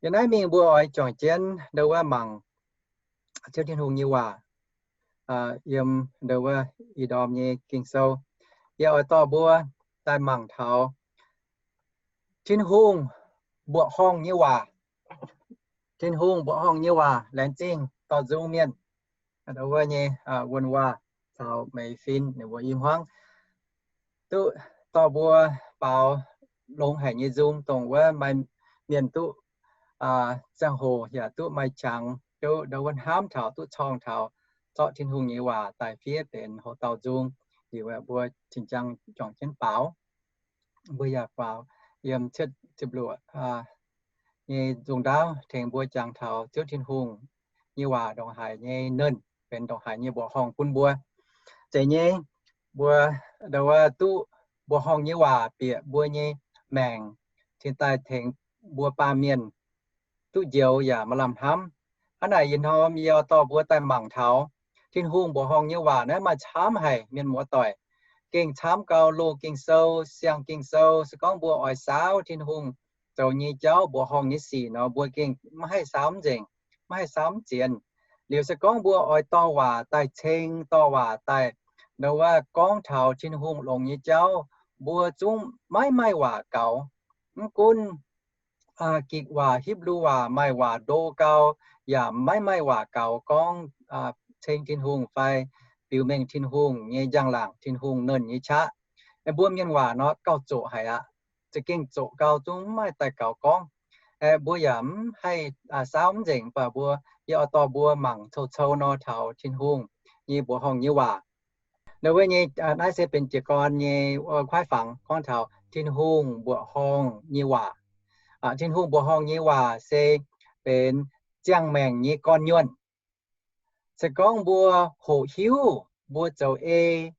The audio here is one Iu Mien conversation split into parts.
Yiem naaiv mingh mbuo oix juangc jienv ndo wuov mangc Ziouv Tin-Hungh nyei waac yiem ndo wuov ih ndorm nyei Ging-Sou. Yie oix dorh mbuo daaih mangc taux Tin-Hungh mbuoqc horngh nyei waac. Tin-Hungh mbuoqc horngh nyei waac laengz zingh dorh nzung mienh ndo wuov nyei wuonh waac caux meix fin ninh mbuo i hmuangv duqv dorh mbuo baaux longx haic nyei nzung, dongh wuov maaih mienh duqv ziangh hoc yaac duqv maaih qangx duqv ndo wuov hnamv taux, duqv corng taux zorqv Tin-Hungh nyei waac daaih fiev benx houx dauh nzung. Liuz mbuo cing-jang juangc jienv baaux. Mbuo yaac faaux yiem cietv ziepc luoqc nyei nzung ndaauv tengx mbuo jangx taux Ziouv Tin-Hungh nyei waac ndongc haaix nyei nernh benx ndongc haaix nyei mbuoqc horngh bun mbuo. Zeiz nyei, mbuo ndo wuov duqv mbuoqc horngh nyei waac bieqc mbuo nyei maengc, cingx daaih tengx mbuo baamh mienh duqv njoux yaac maaih lamh hnamv. Hnangv naaic ih hnoi yie dorh mbuo daaih mangc taux Tin-Hungh mbuoqc horngh nyei waac naaiv maaih camv haic mienh muoz doic. Gengh camv gau, loz Ging-Sou, siang Ging-Sou, se gorngv mbuo oix saauv Tin-Hungh zoux nyei jauv, mbuoqc horngh nyei sic nor, mbuo gengh maiv haih saauv mv nzengc, maiv haih saauv mv zienx. Liuz se gorngv mbuo oix dorh waac daaih ceng, dorh waac daaih ndo wuov gorngv taux Tin-Hungh longx nyei jauv, mbuo zungv maiv maaih waac gaux. Mv gunv gikc waac, Hipv^lu waac, maaih waac ndo gau, yaac maiv maaih waac gaux gorngv ceng Tin-Hungh fai biux mengh Tin-Hungh nyei njang-laangc, Tin-Hungh nernh nyei qaqv. Mbuo mienh waac nor gauh zoqc haic aqv. Za'gengh zoqc gau zungv mv maaih daaih gaux gorngv. Mbuo yaac mv haih saauv mv nzengc, mv baac mbuo, yie oix dorh mbuo mangc cou-cou nor taux Tin-Hungh nyei mbuoqc horngh nyei waac. Ndo wuov nyei, naaiv se benx jiez gorn nyei kuaaiv fangx gorngv taux Tin-Hungh mbuoqc horngh nyei waac. Tin-Hungh mbuoqc horngh nyei waac se benx ziangh maengc nyei gorn-nyuonh. Se gorngv mbuo hoqc hiuv, mbuo zoux ei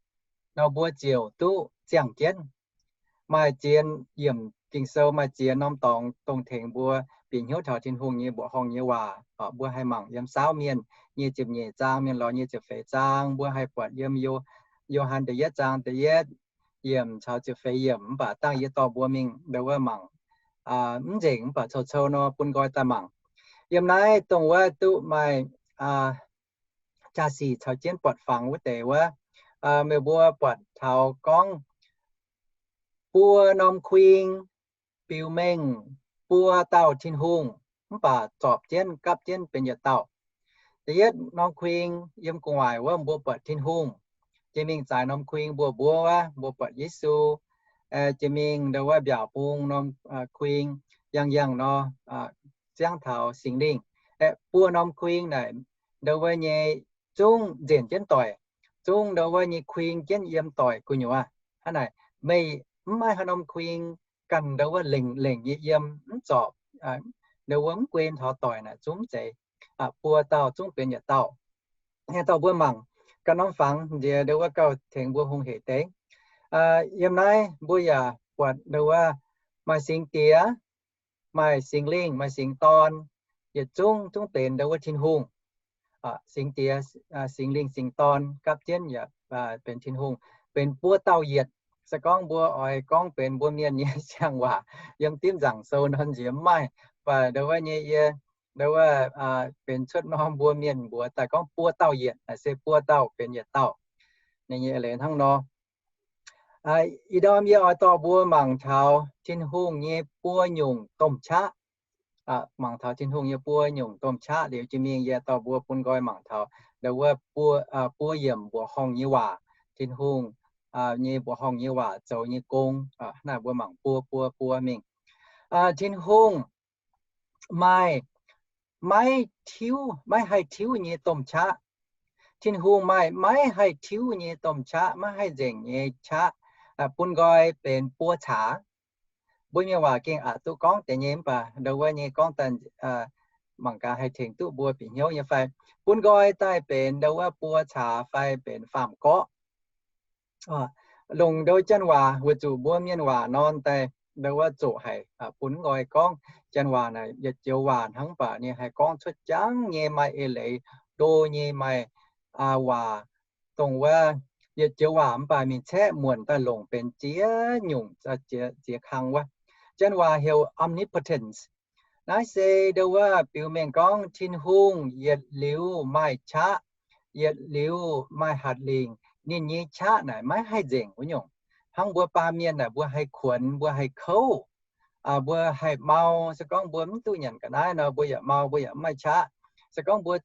nor, mbuo ziouc duqv ziangh jienv. Maaih ziex yiemc Ging-Sou, maaih ziex norm dorngx dongh tengx mbuo bieqc hnyouv taux Tin-Hungh nyei mbuoqc horngh nyei waac. Mbuo haih mangc yiem Saauv Mienh nyic ziepc nyeic zaang, Mienh Lorz nyic ziepc feix zaang, mbuo haih buatc yiem Yo, Yo^han da'yietv zaang da'yietv yiemc caux ziepc feix yiemc, mv baac dangh yie dorh mbuo mingh ndo wuov mangc mv nzengc, mv baac cou-cou nor bun nqoi daaih mangc. Yiem naaiv dongh wuov duqv maaih jaa-sic caux jienv buatc fangx wuov deix wuov, meih mbuo buatc taux gorngv buo norm kuing biux mengh buo dauh Tin-Hungh, mv baac zorpc jienv gapv jienv benx yietc dauh. Da'yietv norm kuing yiem gu'nguaaic wuov mbuo buatc Tin-Hungh. Jiex mingh zaaix norm kuing mbuo mbuov wuov mbuo buatc Yesu. Jiex mingh ndo wuov mbiaauc bung norm kuing, yangh yangh nor, ziangv taux Singx Lingh. Aeqv, buo norm kuing naaic ndo wuov nyei zungv nzenc jienv doic, zungv ndo wuov nyei kuing jienv yiem doic gu'nyuoz. Hnangv naaic, meih mv maaih haaix norm kuing ganh ndo wuov lengc lengc nyei yiem, mv zorpc, ndo wuov mv guen taux doic naaic zungv mv zeiz. Buo dauh zungv benx yietc dauh. Aengx dorh mbuo mangc ganh norm fangx nziex ndo wuov gauh tengx mbuo hungh heic deix. Yiem naaiv mbuo yaac buatc ndo wuov maaih Singx Diex, maaih Singx Lingh, maaih Singx Dorn, yietc zungv zungv benx ndo wuov Tin-Hungh. Singx Diex, Singx Lingh, Singx Dorn gapv jienv yaac benx Tin-Hungh, benx buo dauh yietc. Se gorngv mbuo oix gorngv benx mbuo mienh nyei siang-waac yiem dimv nzaangc sou nor nziex mv maaih, mv baac ndo wuov nyei yie ndo wuov benx cuotv norm mbuo mienh mbuox daaih gorngv buo dauh yietc, naaic se buo dauh benx yietc dauh. Ninh nyei eix leiz hnangv nor. Ih ndorm yie oix dorh mbuo mangc taux Tin-Hungh nyei buo nyungc domh qaqv. Mangc taux Tin-Hungh nyei buo nyungc domh qaqv liuz jiex mingh yie dorh mbuo bun nqoi mangc taux ndo wuov buo, buo yiemc mbuoqc horngh nyei waac, Tin-Hungh nyei mbuoqc horngh nyei waac zoux nyei gong. Naaiv mbuo mangc buo buo buo mingh. Tin-Hungh maaih maiv tiuv, maiv haih tiuv nyei domh qaqv. Tin-Hungh maaih maiv haih tiuv nyei domh qaqv, maiv haih nzengc nyei qaqv, bun nqoi benx buo caax. Mbuo mienh waac gengh aqc duqv gorngv deix nyei, mv baac ndo wuov nyei gorngv daaih mangc gaax haih tengx duqv mbuo bieqc hnyouv nyei fai. Bun nqoi daaih benx ndo wuov buo caax fai benx faam-gorqv. Longc ndo janx waac weic zuqc mbuo mienh waac nor daaih ndo wuov zoqc haic, bun nqoi gorngv janx waac naaic yietc joux waac hnangv, mv baac ninh haih gorngv cuotv jangv nyei maaih eix leiz, ndo nyei maaih waac, dongh wuov yietc joux waac mv baac mingh caeqv muonc daaih longc benx ziex nyungc, ziex kang wuov. Janx waac heuc omnipotence. Naaiv se ndo wuov biux mengh gorngv Tin-Hungh yietc liuz maaih qaqv, yietc liuz maaih hatc lingc. Ninh nyei qaqv naaic maiv haih nzengc wuov nyungc. Hnangv mbuo baamh mienh naaic mbuo haih kuonx, mbuo haih kouv, mbuo haih mau. Se gorngv mbuo mv duqv nyanc ga'naaiv nor, mbuo yaac mau, mbuo yaac mv maaih qaqv. Se gorngv mbuo,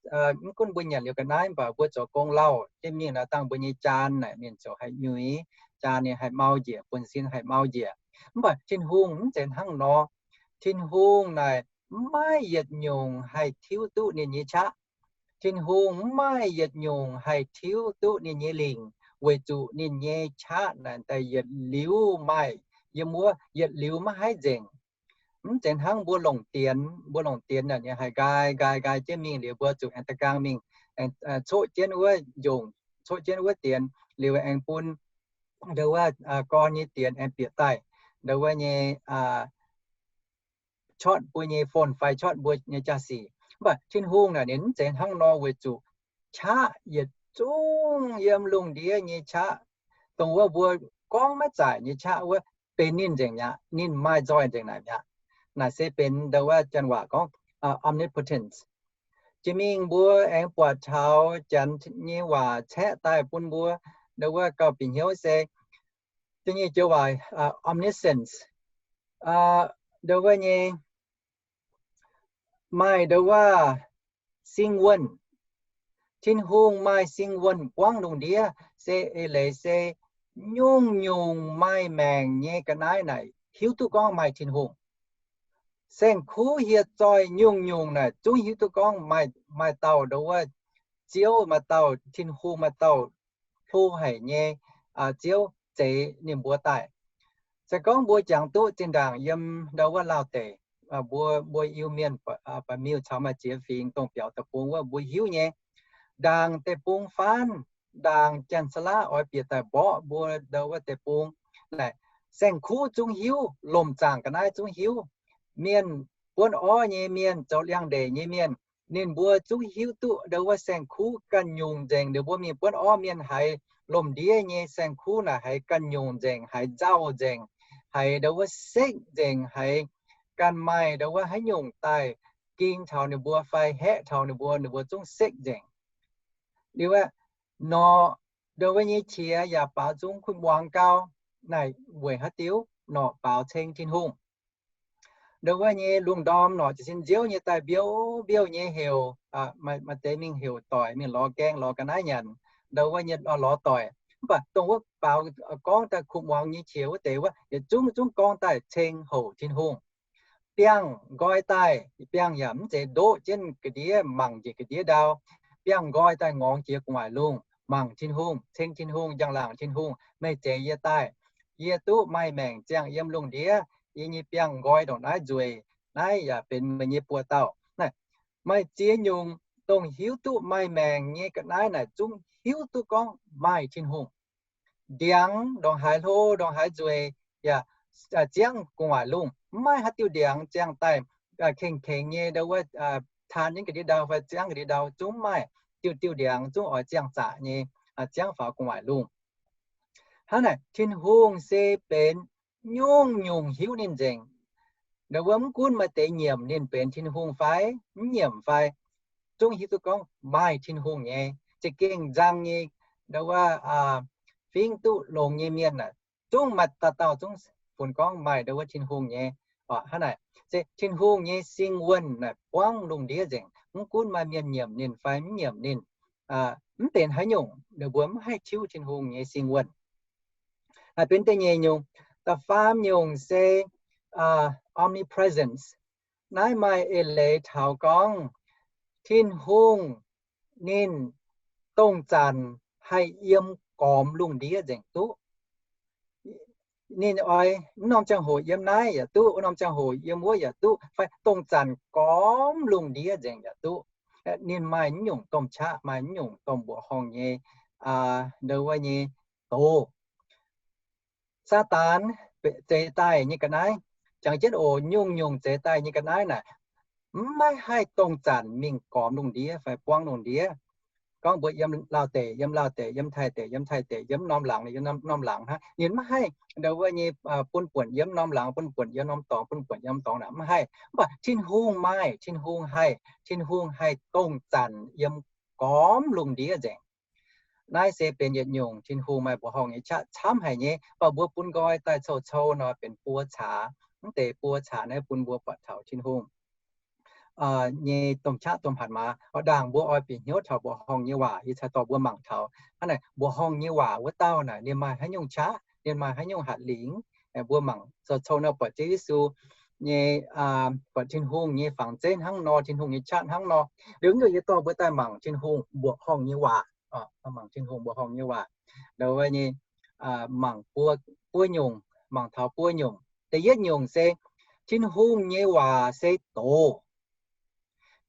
mv gunv mbuo nyanc liuz ga'naaiv, mv baac mbuo zoux gong lauh jienv mingh naaic dangh mbuo nyei jaan naaic ninh ziouc haih nyuiz, jaan ninh haih mau njiec, buonv-sin haih mau njiec. Mv baac Tin-Hungh mv zeiz hnangv nor. Tin-Hungh naaic mv maaih yietc nyungc haih tiuv duqv ninh nyei qaqv. Tin-Hungh mv maaih yietc nyungc haih tiuv duqv ninh nyei lingc, weic zuqc ninh nyei qaqv naaic daaih yietc liuz maaih yiem wuov, yietc liuz maiv haih nzengc. Mv zeiz hnangv mbuo longc dienx, mbuo longc dienx naaic ninh haih nqaai nqaai nqaai jienv mingh liuz mbuo zuqc aengx da'gaang mingh, aengx coqv jienv wuov njongc, coqv jienv wuov dienx liuz aengx bun ndo wuov gorn nyei dienx aengx bieqc daaih ndo wuov nyei, coqv mbuo nyei phone fai coqv mbuo nyei jaa-sic. Mv baac Tin-Hungh naaic ninh mv zeiz hnangv nor weic zuqc qaqv yietc zungv yiem lungh ndiev nyei qaqv, dongh wuov mbuo gorngv maiv zaaic nyei qaqv wuov, benx ninh nzengc mi'aqv. Ninh maaih nzoih nzengc naaic mi'aqv. Naaic se benx ndo wuov janx waac gorngv omnipotent. Jiex mingh mbuo aengx buatc taux janx nyei waac caeqv daaih bun mbuo ndo wuov gauh bieqc hnyouv se da'nyeic joux waac omniscience. Ndo wuov nyei maaih ndo wuov sing wuonh. Tin-Hungh maaih sing wuonh buangv lungh ndiev, se eix leiz se nyungc nyungc maaih maengc nyei ga'naaiv naaic hiuv duqv gorngv maaih Tin-Hungh. Saeng-kuv hieh zoih nyungc nyungc naaic zungv hiuv duqv gorngv maaih, maaih dauh ndo wuov Ziouv, maaih dauh Tin-Hungh, maaih dauh hlo haic nyei Ziouv zeix ninh mbuo daaih. Se gorngv mbuo jangx duqv zinh ndaangc yiem ndo wuov Laauh deic, mbuo, mbuo Iu-Mienh, Ba'miuh caux maaih ziex fingx dongh biaux deic-bung wuov mbuo hiuv nyei, ndaangc deic-bung faanv, ndaangc Janx-Saalaav oix bieqc daaih mborqv mbuo ndo wuov deic-bung. Naaic saeng-kuv zungv hiuv, lomc zaangc ga'naaiv zungv hiuv. Mienh buonv orv nyei mienh, zoux liangx-ndeic nyei mienh, ninh mbuo zungv hiuv duqv ndo wuov saeng-kuv ganh nyungc nzengc. Ninh mbuo mingh buonv orv mienh haiz lomc ndiev nyei saeng-kuv naaic haiz ganh nyungc nzengc, haiz nzauh nzengc, haiz ndo wuov sekv nzengc, haiz ganh maaih ndo wuov haaix nyungc daaih ging taux ninh mbuo fai haeqv taux ninh mbuo, ninh mbuo zungv sekv nzengc. Liuz aeqv, norqc ndo wuov nyei qiex yaac baaux nzung kuv muangx gau. Naaic weic haaix diuc? Norqc baaux ceng Tin-Hungh. Ndo wuov nyei lungh ndorm norqc jiez sin nziouv nyei daaih mbiouv mbiouv nyei heuc, maaih deix mingh heuc doic mingh lorz gaeng lorz ga'naaiv nyanc, ndo wuov nyei lorz doic. Mv baac dongh wuov baaux gorngv daaih kuv muangx nyei qiex wuov deix wuov yietc zungv zungv gorngv daaih ceng houc Tin-Hungh. Biangh nqoi daaih, biangh yaac mv zeiz ndoqv jienv ga'ndiev mangc njiec ga'ndiev ndau. Biangh nqoi daaih ngorngx jiex gu'nguaaic lungh, mangc Tin-Hungh, ceng Tin-Hungh, njang-laangc Tin-Hungh, meih zeix yie daaih. Yie duqv maaih maengc ziangh yiem lungh ndiev. Yie nyei biangh nqoi ndongc naaiv nzueic, naaiv yaac benx meih nyei buoz-dauh. Naaiv maaih ziex nyungc dongh hiuv duqv maaih maengc nyei ga'naaiv naaic zungv hiuv duqv gorngv maaih Tin-Hungh. Ndiangx ndongc haaix hlo, ndongc haaix nzueic, yaac ziangv gu'nguaaic lungh, mv maaih haaix diuh ndiangx ziangh daaih kengx-kengx nyei ndo wuov taan jienv ga'ndiev ndau fai ziangv ga'ndiev ndau, zungv mv maaih. Diuh diuh ndiangx zungv oix ziangh zaqc nyei, ziangv faaux gu'nguaaic lungh. Hnangv naaic, Tin-Hungh se benx nyungc-nyungc hiuv ninh nzengc. Ndo wuov mv gunv maaih deix nyiemc ninh benx Tin-Hungh fai mv nyiemc fai, zungv hiuv duqv gorngv maaih Tin-Hungh nyei. Za'gengh nzang nyei ndo wuov fingv duqv longx nyei mienh aah, zungv maaih dauh dauh zungv funx gorngv maaih ndo wuov Tin-Hungh nyei. Hnangv naaic, se Tin-Hungh nyei sing wuonh naaic buangv lungh ndiev nzengc. Mv gunv maaih mienh nyiemc ninh fai mv nyiemc ninh, mv benx haaix nyungc, ninh mbuo mv haih tiuv Tin-Hungh nyei sing wuonh. Naaic benx da'nyeic nyungc. Da'faam nyungc se omnipresence. Naaiv maaih eix leiz taux gorngv Tin-Hungh ninh dongh zanc haih yiem gormx lungh ndiev nzengc duqv. Ninh oix wuov norm ziangh hoc yiem naaiv yaac duqv, wuov norm ziangh hoc yiem wuov yaac duqv, fai dongh zanc gormx lungh ndiev nzengc yaac duqv. Ninh maaih mv nyungc domh qaqv, maaih mv nyungc domh mbuoqc horngh nyei ndo wuov nyei doz. Saadaan zeix daaih nyei ga'naaiv, jangx jienv oc, nyungc-nyungc zeix daaih nyei ga'naaiv naaic, mv maaih haih dongh zanc mingh gormx lungh ndiev fai buangv lungh ndiev. gorngv mbuo yiem Laauv deic, yiem Laauv deic, yiem Taiv deic, yiem Taiv deic, yiem norm laangz, yiem norm laangz hnangv. Ninh maiv haih ndau wuov nyei bun buonc yiem norm laangz, bun buonc yiem norm dorngx, bun buonc yiem norm dorngx naaic, maiv haih. Mv baac Tin-Hungh maaih, Tin-Hungh haih, Tin-Hungh haih dongh zanc yiem gormx lungh ndiev nzengc. Naaiv se benx yietc nyungc Tin-Hungh maaih mbuoqc horngh nyei qaqv camv haic nyei. Mv baac mbuo bun nqoi daaih cou-cou nor benx buo caax. Mv deix buo caax naaiv bun mbuo buatc taux Tin-Hungh nyei domh qaqv domh hatc maaz. Oix ndaangc mbuo oix bieqc hnyouv taux mbuoqc horngh nyei waac, yie cingx dorh mbuo mangc taux hnangv naaic, mbuoqc horngh nyei waac wuov dauh naaic ninh maaih haaix nyungc qaqv, ninh maaih haaix nyungc hatc lingc. Mbuo mangc cou-cou nor buatc Ziouv Yesu nyei, buatc Tin-Hungh nyei fangx zeiv hnangv nor, Tin-Hungh nyei qaqv hnangv nor. Liuz yie dorh mbuo daaih mangc Tin-Hungh mbuoqc horngh nyei waac, mangc Tin-Hungh mbuoqc horngh nyei waac. Ndau wuov nyei, mangc buo, buo nyungc, mangc taux buo nyungc. Da'yietv nyungc se Tin-Hungh nyei waac se doz.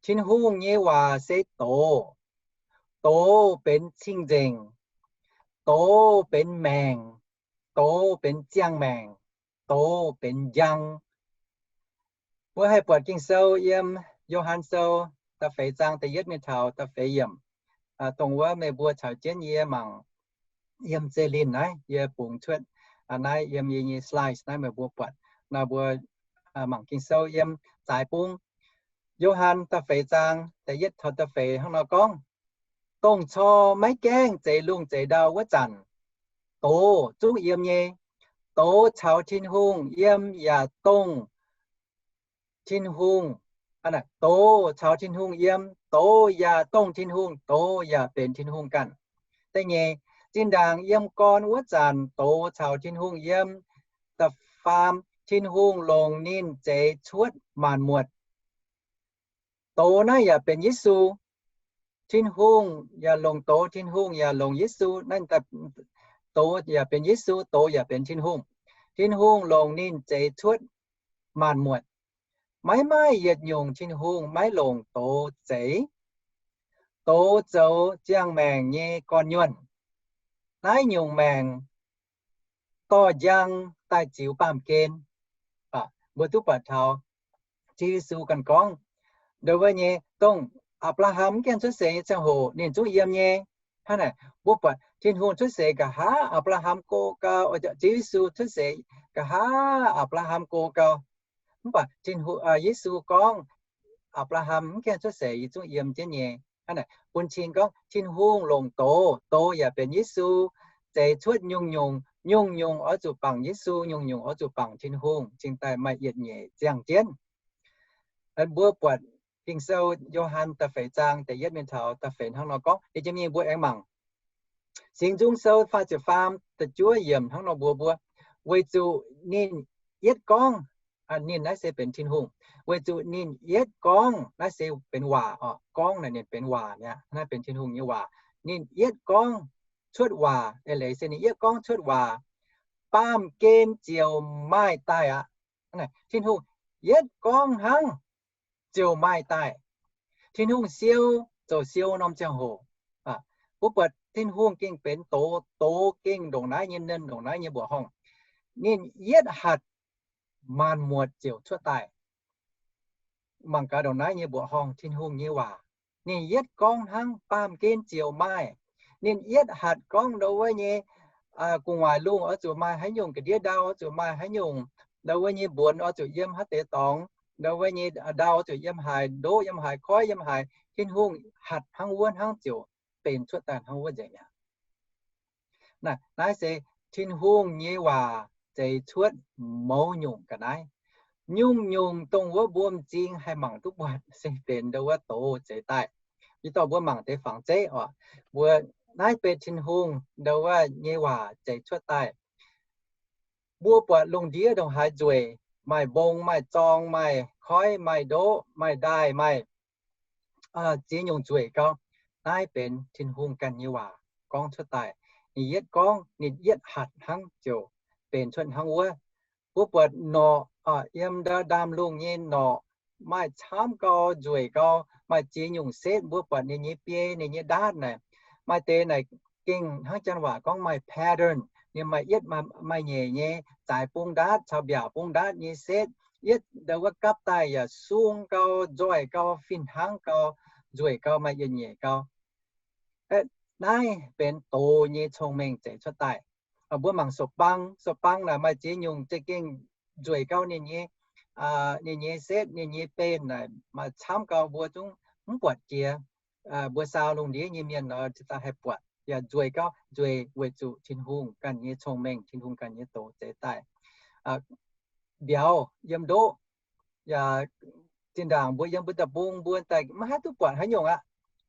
Tin-Hungh nyei waac se doz. Doz benx cing-nzengc. Doz benx maengc. Doz benx ziangh maengc. Doz benx njang. Mbuo haih buatc Ging-Sou yiem Yo^han Sou da'feix zaang da'yietv mingh taux da'feix yiemc. Dongh wuov meih mbuo caux jienv yie mangc yiem zeiv-lin naaiv yie bungx cuotv naaiv yiem yie nyei slides naaiv meih mbuo buatc. Nor mbuo mangc Ging-Sou yiem zaaix bung, Yo^han da'feix zaang da'yietv taux da'feix hnangv nor gorngv, dongh cor maiv gaengh zeix lungh zeix ndau wuov zanc, doz zungv yiem nyei. Doz caux Tin-Hungh yiem yaac dongh Tin-Hungh, doz caux Tin-Hungh yiem, doz yaac dongh Tin-Hungh, doz yaac benx Tin-Hungh ganh. Da'nyeic, zinh ndaangc yiem gorn wuov zanc doz caux Tin-Hungh yiem. Da'faam, Tin-Hungh longc ninh zeix cuotv maanc muotc. Doz naaiv yaac benx Yesu. Tin-Hungh yaac longc doz, Tin-Hungh yaac longc Yesu. Naaiv doz yaac benx Yesu, doz yaac benx Tin-Hungh. Tin-Hungh longc ninh zeix cuotv maanc muotc. Maiv maaih yietc nyungc Tin-Hungh maiv longc doz zeix. Doz zoux ziangh maengc nyei gorn-nyuonh. Naaiv nyungc maengc dorh njang daaih ziux baamh gen. Mbuo duqv buatc taux Ziouv Yesu ganh gorngv, ndau wuov nyei dongh Apc^laa^ham mv gaengh cuotv seix nyei ziangh hoc ninh zungv yiem nyei. Hnangv naaic mbuo buatc Tin-Hungh cuotv seix nqa'haav Apc^laa^ham go gau, Ziouv Yesu cuotv seix nqa'haav Apc^laa^ham go gau. Mv baac Yesu gorngv, Apc^laa^ham mv gaengh cuotv seix yie zungv yiem jienv nyei. Hnangv naaic bun cing gorngv Tin-Hungh longc doz, doz yaac benx Yesu, zeix cuotv nyungc-nyungc, nyungc-nyungc oix zuqc bangc Yesu, nyungc-nyungc oix zuqc bangc Tin-Hungh, cingx daaih maaih yietc nyeic ziangh jienv. Mbuo buatc Ging-Sou Yo^han da'feix zaang da'yietv mingh taux da'feix hnangv nor gorngv. Liuz jiex mingh mbuo aengx mangc Singx Nzung Sou faah ziepc faam da'juov yiemc hnangv nor mbuox mbuo, weic zuqc ninh yietv gorngv, ninh naaiv se benx Tin-Hungh, weic zuqc ninh yietv gorngv, naaiv se benx waac oc, gorngv naaic ninh benx waac mi'aqv, naaiv benx Tin-Hungh nyei waac. Ninh yietv gorngv cuotv waac, eix leiz se ninh yietv gorngv cuotv waac, baamh gen ziouc maaih daaih aqv. Tin-Hungh yietv gorngv hnangv ziouc maaih daaih. Tin-Hungh siou, zoux siou norm ziangh hoc. Mbuo buatc Tin-Hungh gengh benx doz, doz gengh ndongc naaiv nyei, ninh ndongc naaiv nyei mbuoqc horngh. Ninh yietv hatc, maanc muotc ziouc cuotv daaih. Mangc gaax ndongc naaiv nyei mbuoqc horngh Tin-Hungh nyei waac. Ninh yietv gorngv hnangv baamh gen ziouc maaih. Ninh yietv hatc gorngv ndau wuov nyei gu'nguaaic lungh oix zuqc maaih haaix nyungc ga'ndiev ndau, oix zuqc maaih haaix nyungc ndau wuov nyei mbuonx, oix zuqc yiem haaix deix dorngx, ndau wuov nyei ndau oix zuqc yiem haaix ndoqv, yiem haaix koiv, yiem haaix. Tin-Hungh hatc hnangv wuov hnangv ziouc benx cuotv daaih hnangv wuov nzengc aqv. Naaiv se Tin-Hungh nyei waac zeix cuotv mouz nyungc ga'naaiv. Nyungc-nyungc dongh wuov mbuo m'zing haih mangc duqv buatc se benx ndau wuov doz zeix daaih. Yie dorh mbuo mangc deix fangx zeiv oc. Mbuo naaiv benx Tin-Hungh ndau wuov nyei waac zeix cuotv daaih. Mbuo buatc lungh ndiev ndongc haaix nzueic, maaih mbong, maaih zorng, maaih koiv, maaih ndoqv, maaih ndaaih, maaih ziex nyungc nzueic gau. Naaiv benx Tin-Hungh ganh nyei waac gorngv cuotv daaih. Ninh yietv gorngv, ninh yietv hatc hnangv ziouc benx cuotv hnangv wuov. Mbuo buatc norqc, yiem ndaamv-lungh nyei norqc maaih camv gau, nzueic gau, maaih ziex nyungc setv. Mbuo buatc ninh nyei biei, ninh nyei ndaatv naaic, maaih deix naaic gengh hnangv janx waac gorngv maaih pattern. Ninh maaih yietv, maaih nyeic nyei, zaaix bung ndaatv caux mbiaauc bung ndaatv nyei setv. Yietv ndau wuov gapv daaih yaac sung gau, nzoih gau, fih hnangv gau, nzueic gau, maaih yietc nyeic gau. Naaiv benx doz nyei cong-mengh zeix cuotv daaih. Mbuo mangc sou-bang, sou-bang naaic maaih ziex nyungc za'gengh nzueic gau ninh nyei, ninh nyei setv, ninh nyei benh naaic maaih camv gau mbuo zungv mv buatc jiex. Mbuo saau lungh ndiev nyei mienh nor ziouc haih buatc yaac nzueic gau, nzueic weic zuqc Tin-Hungh ganh nyei cong-mengh, Tin-Hungh ganh nyei doz zeix daaih. Mbiauz yiem ndoqv, yaac zinh ndaangc mbuo yiem mbuo deic-bung mbuo daaih maiv haih duqv buatc haaix nyungc aqv.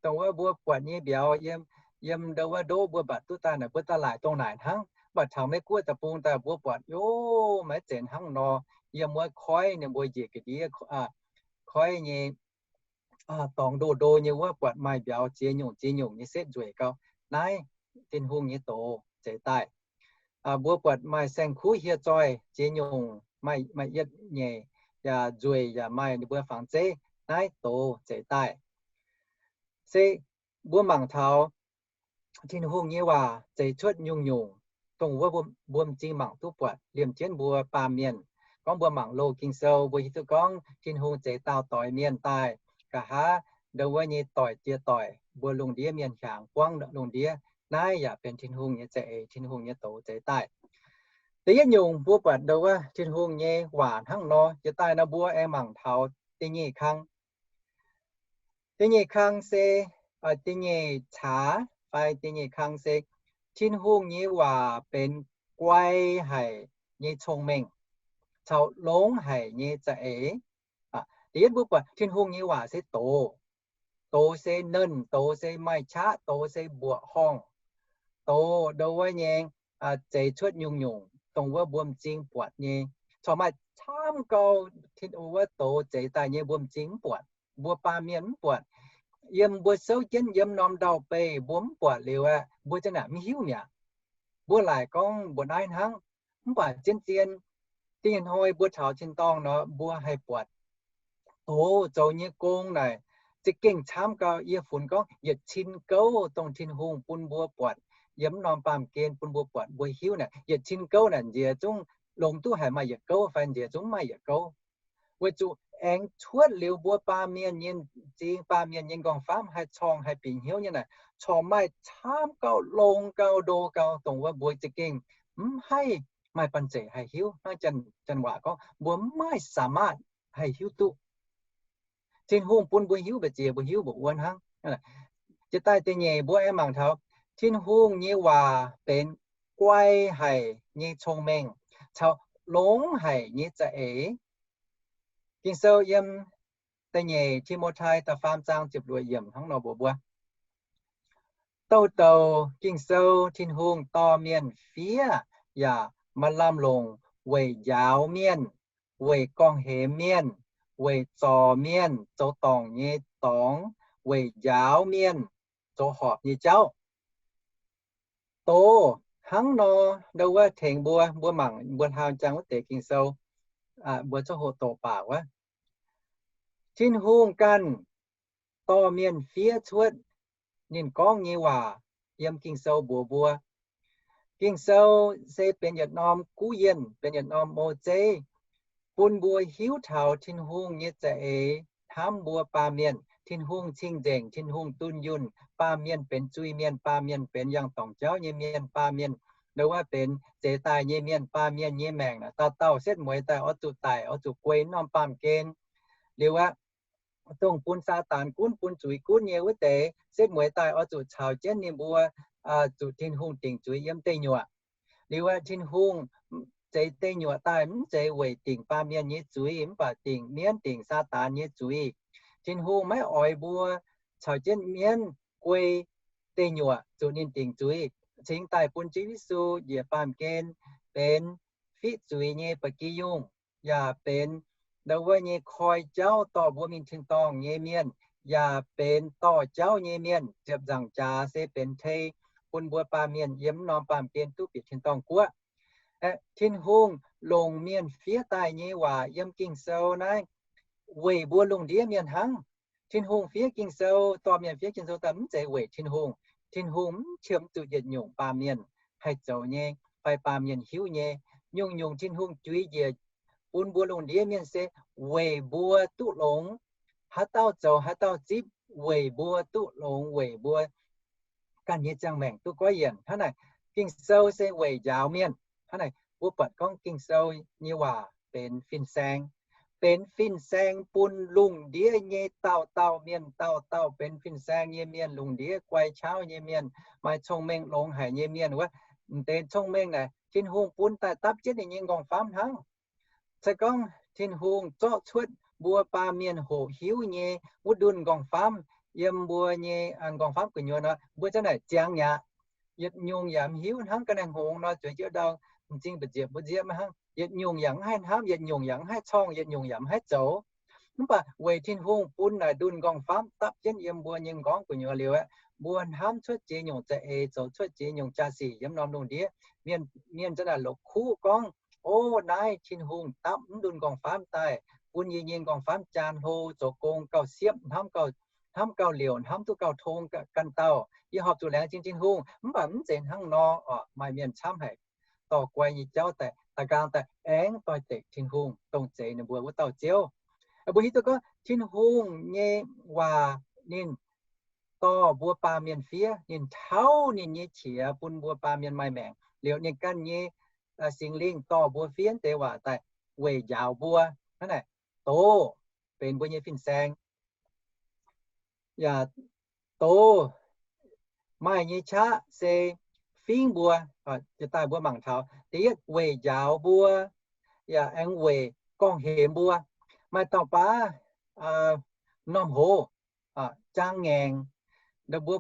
Dongh wuov mbuo buatc nyei mbiauz yiem, yiem ndo wuov ndoqv mbuo mbatc duqv daaih naaic mbuo daaih laaic dongh naaic hnangv. Mv baac taux Meiv-Guoqv deic-bung daaih mbuo buatc, yov, maiv zeiz hnangv nor. Yiem wuov koiv ninh mbuo njiec ga'ndiev, koiv nyei dorngx ndo ndo nyei wuov buatc maaih mbiauz ziex nyungc ziex nyungc nyei setv nzueic gau. Naaiv Tin-Hungh nyei doz zeix daaih. Mbuo buatc maaih saeng-kuv hieh zoih ziex nyungc, maaih, maaih yietv nyeic, yaac nzueic yaac maaih ninh mbuo fangx zeiv. Naaiv doz zeix daaih. Se mbuo mangc taux Tin-Hungh nyei waac zeix cuotv nyungc-nyungc, dongh wuov mbuo m'zing mangc duqv buatc liemh jienv mbuo baamh mienh. Gorngv mbuo mangc loz Ging-Sou mbuo hiuv duqv gorngv Tin-Hungh zeix daauh doix mienh daaih, nqa'haav ndo wuov nyei doic jiex doic mbuo lungh ndiev mienh hiaangx buangv lungh ndiev. Naaiv yaac benx Tin-Hungh nyei za'eix, Tin-Hungh nyei doz zeix daaih. Da'yietv nyungc mbuo buatc ndo wuov Tin-Hungh nyei waac hnangv nor jiex daaih nor mbuo aengx mangc taux da'nyeic kang. Da'nyeic kang se, da'nyeic caax fai da'nyeic kang se Tin-Hungh nyei waac benx guai haic nyei cong-mengh caux longx haic nyei za'eix. Da'yietv mbuo buatc Tin-Hungh nyei waac se doz. Doz se nernh, doz se maaih qaqv, doz se mbuoqc horngh. Doz ndo wuov nyei zeix cuotv nyungc-nyungc dongh wuov mbuo m'zing buatc nyei. Corc maaih camv gau wuov doz zeix daaih nyei mbuo m'zing mv buatc, mbuo baamh mienh mv buatc. Yiem mbuo souv jienv yiem norm ndau-beih mbuo mv buatc liuz aeqv, mbuo ziang naaic mv hiuv mi'aqv. Mbuo laaic gorngv mbuo naaiv hnangv. Mv baac zien-zien da'nyeic hnoi mbuo taux tin-dorngh nor mbuo haih buatc doz zoux nyei gong naaic za'gengh camv gau. Yie funx gorngv yietc cin gouv dongh Tin-Hungh bun mbuo buatc, yiem norm baamh gen bun mbuo buatc mbuo hiuv naaic, yietc cin gouv naaic nziex zungv longx duqv haic maaih yietc gouv fai nziex zungv maaih yietc gouv. Weic zuqc aengx cuotv liuz mbuo baamh mienh nyei m'zing, baamh mienh nyei nqorngv-famv haih corng haih bieqc hnyouv nyei naaic, corc maaih camv gau, longx gau, ndo gau, dongh wuov mbuo za'gengh mv haih maaih banh zeic haih hiuv. Hnangv janx waac gorngv mbuo mv maaih สามารถ haih hiuv duqv. Tin-Hungh bun mbuo hiuv mbu'ziex mbuo hiuv mbu'wuov hnangv. Jiex daaih da'nyeic mbuo aengx mangc taux Tin-Hungh nyei waac benx guai haic nyei cong-mengh caux longx haic nyei za'eix. Ging-Sou yiem da'nyeic Ti^mo^tai da'faam zaang ziepc luoqc yiemc hnangv nor mbuox mbuo, douh douc Ging-Sou Tin-Hungh dorh mienh fiev yaac maaih lamh longc weic njaaux mienh, weic gorngv-hemx mienh, weic zorc mienh zoux dorngc nyei dorngx, weic njaaux mienh zoux horpc nyei jauv. Doz hnangv nor, ndo wuov tengx mbuo, mbuo mangc mbuo hlang jang wuov deix Ging-Sou, mbuo coqv hoqc doqc baac wuov, Tin-Hungh ganh dorh mienh fiev cuotv ninh gorngv nyei waac yiem Ging-Sou mbuox mbuo. Ging-Sou se benx yietc norm guv yienh, benx yietc norm mou zeiv, bun mbuo hiuv taux Tin-Hungh nyei za'eix hnamv mbuo baamh mienh. Tin-Hungh cing-nzengc, Tin-Hungh dunh yunh. Baamh mienh benx zuiz-mienh, baamh mienh benx yangh dorngc jauv nyei mienh, baamh mienh ndo wuov benx zeix daaih nyei mienh, baamh mienh nyei maengc naaic dauh dauh setv mueiz daaih oix zuqc daic, oix zuqc guei norm baamh gen. Liuz aqv, dongh bun Saadaan gunv, bun zuiz gunv nyei wuov deix setv mueiz daaih oix zuqc caux jienv ninh mbuo zuqc Tin-Hungh dingc zuiz yiem deic nyuoqc. Liuz aqv, Tin-Hungh zeix deic nyuoqc daaih mv zeiz weic dingc baamh mienh nyei zuiz, mv baac dingc mienv, dingc Saadaan nyei zuiz. Tin-Hungh maiv oix mbuo caux jienv mienv guei deic nyuoqc zuqc ninh dingc zuiz. Cingx daaih bun Ziouv Yesu njiec baamh gen benx fiqv zuiz nyei ba'gi yungh, yaac benx ndo wuov nyei koi jauv dorh mbuo mingh tin-dorngh nyei mienh, yaac benx dorh jauv nyei mienh. Ziepc nzaangc jaax se benx tei bun mbuo baamh mienh yiem norm baamh gen duqv bieqc tin-dorngh guoqv. Tin-Hungh longc mienh fiev daaih nyei waac yiem Ging-Sou naaiv weic mbuo lungh ndiev mienh hnangv. Tin-Hungh fiev Ging-Sou, dorh mienh fiev Ging-Sou daaih mv zeiz weic Tin-Hungh. Tin-Hungh mv qiemx zuqc yietc nyungc baamh mienh haih zoux nyei fai baamh mienh hiuv nyei. Nyungc-nyungc Tin-Hungh juix njiec bun mbuo lungh ndiev mienh se weic mbuo duqv longx. Haaix dauh zoux haaix dauh zipv weic mbuo duqv longx, weic mbuo ganh nyei ziangh maengc duqv goiv yienc. Hnangv naaic, Ging-Sou se weic njaaux mienh. Hnangv naaic, mbuo buatc gorngv Ging-Sou nyei waac benx fin-saeng, benx fin-saeng bun lungh ndiev nyei dauh dauh mienh, dauh dauh benx fin-saeng nyei mienh, lungh ndiev guai qauv nyei mienh, maaih cong-mengh longx haic nyei mienh wuov. M'deix cong-mengh naaic Tin-Hungh bun daaih dapv jienv ninh nyei nqorngv-famv hnangv. Se gorngv Tin-Hungh zorqv cuotv mbuo baamh mienh hoqc hiuv nyei wuov ndunh nqorngv-famv yiem mbuo nyei nqorngv-famv gu'nyuoz nor, mbuo zanc naaic ziangx mi'aqv. Yietc nyungc yaac mv hiuv, hnangv ga'naaiv hngongx nor, zueiz jienv ndau m'zing mbu'nziepc mbu'nziepc hnangv. Yietc nyungc yaac mv haih hnamv, yietc nyungc yaac mv haih corngh, yietc nyungc yaac mv haih zoux. Mv baac weic Tin-Hungh bun naaic ndunh nqorngv-famv dapv jienv yiem mbuo nyei nqorngv gu'nyuoz liuz aeqv, mbuo hnamv cuotv ziex nyungc za'eix, zoux cuotv ziex nyungc jaa-sic yiem norm lungh ndiev. Mienh, mienh zanc naaic la'kuqv gorngv, O, naaiv Tin-Hungh dapv mv ndunh nqorngv-famv daaih, bun yie nyei nqorngv-famv jaan hlo, zoux gong gauh siepv, hnamv gauh, hnamv gauh liouc, hnamv duqv gauh tong ganh dauh. Yie horpc zuqc laengz zingh Tin-Hungh. Mv baac mv zeiz hnangv nor oc. Maaih mienh camv haic, dorh guai nyei jauv daaih, da'nqaang daaih aengx doix-dekc Tin-Hungh, dongh zeix ninh mbuo wuov dauh Ziouv. Mbuo hiuv duqv gorngv Tin-Hungh nyei waac ninh dorh mbuo baamh mienh fiev, ninh tauv ninh nyei qiex bun mbuo baamh mienh maaih maengc. Liuz ninh ganh nyei Singx Lingh dorh mbuo fiev deix waac daaih weic njaaux mbuo. Hnangv naaic, doz benx mbuo nyei fin-saeng, yaac doz maaih nyei qaqv se fingx mbuo. Jiex daaih mbuo mangc taux da'yietv weic njaaux mbuo, yaac aengx weic gorngv-hemx mbuo. Maaih dauh baav normh hoz, jaang ngaengc. Mbuo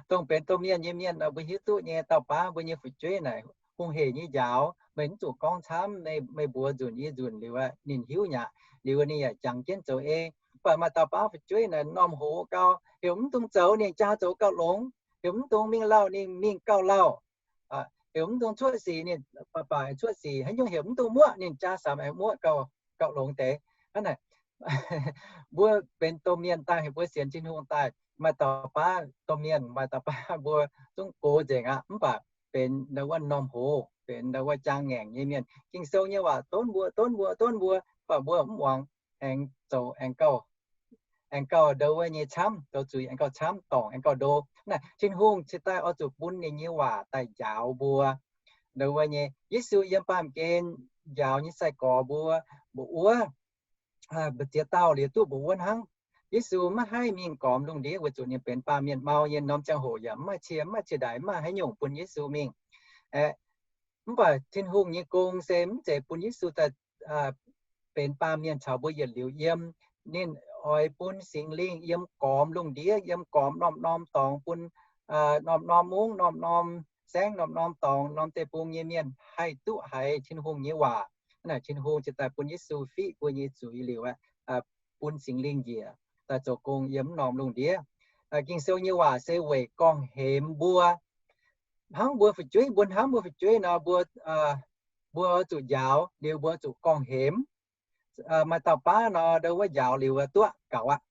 dongh benx domh mienh nyei mienh, mbuo hiuv duqv nyei, dauh baav mbuo nyei fu'jueiv naaic hungh hec nyei njaaux, meih mv zuqc gorngv camv, meih mbuox nzunc yie nzunc liuz, ninh hiuv nyaqc liuz ninh yaac jangx jienv zoux ei. Mv baac maaih dauh baav fu'jueiv naaic normh hoz gau, heuc mv dungx zoux, ninh jaa zoux gauh longx, heuc mv dungx mingh lauh, ninh mingh gauh lauh, heuc mv dungx cuotv sic, ninh baac cuotv sic, haaix nyungc heuc mv dungx muoqv, ninh jaa samx aengx muoqv gauh, gauh longx deix. Hnangv naaic, mbuo benx domh mienh daaih, mbuo sienx Tin-Hungh daaih, maaih dauh baav domh mienh, maaih dauh baav mbuo zungv gox nzengc aqv, mv baac benx ndau wuov normh hoz, benx ndau wuov jaang ngaengc nyei mienh. Ging-Sou nyei waac donv mbuo, donv mbuo, donv mbuo, mv baac mbuo mv muangx, aengx zoux, aengx gauh, aengx gauh ndau wuov nyei camv, zoux zuiz aengx gauh camv, dorngc aengx gauh ndo. Naaic Tin-Hungh cingx daaih oix zuqc bun ninh nyei waac daaih njaaux mbuo. Ndau wuov nyei Yesu yiem baamh gen njaaux nyei sai-gorx mbuo, mbuox wuov, mbu'ziex dauh liuz duqv mbuox wuov hnangv. Yesu maiv haih mingh gormx lungh ndiev weic zuqc ninh benx baamh mienh mau nyei, norm ziangh hoc yaac mv maaih cie, mv maaih cie-ndaix, mv maaih haaix nyungc bun Yesu mingh. Mv baac Tin-Hungh nyei gong se mv zeiz bun Yesu daaih benx baamh mienh caux mbuo yietc liuz yiem. Ninh oix bun Singx Lingh yiem gormx lungh ndiev, yiem gormx norm-norm dorngx bun norm-norm mungv, norm-norm saengv, norm-norm dorngx, norm deic-bung nyei mienh haih duqv haiz Tin-Hungh nyei waac. Naaic Tin-Hungh cingx daaih bun Yesu fiqv mbuo nyei zuiz liuz, bun Singx Lingh njiec daaih zoux gong yiem norm lungh ndiev. Ging-Sou nyei waac se weic gorngv-hemx mbuo. Hnangv mbuo fu'jueiv, mbuo hnamv mbuo fu'jueiv nor, mbuo, mbuo oix zuqc njaaux liuz mbuo zuqc gorngv-hemx. Maaih dauh baav nor, ndau wuov njaaux liuz duqv gaux aqv.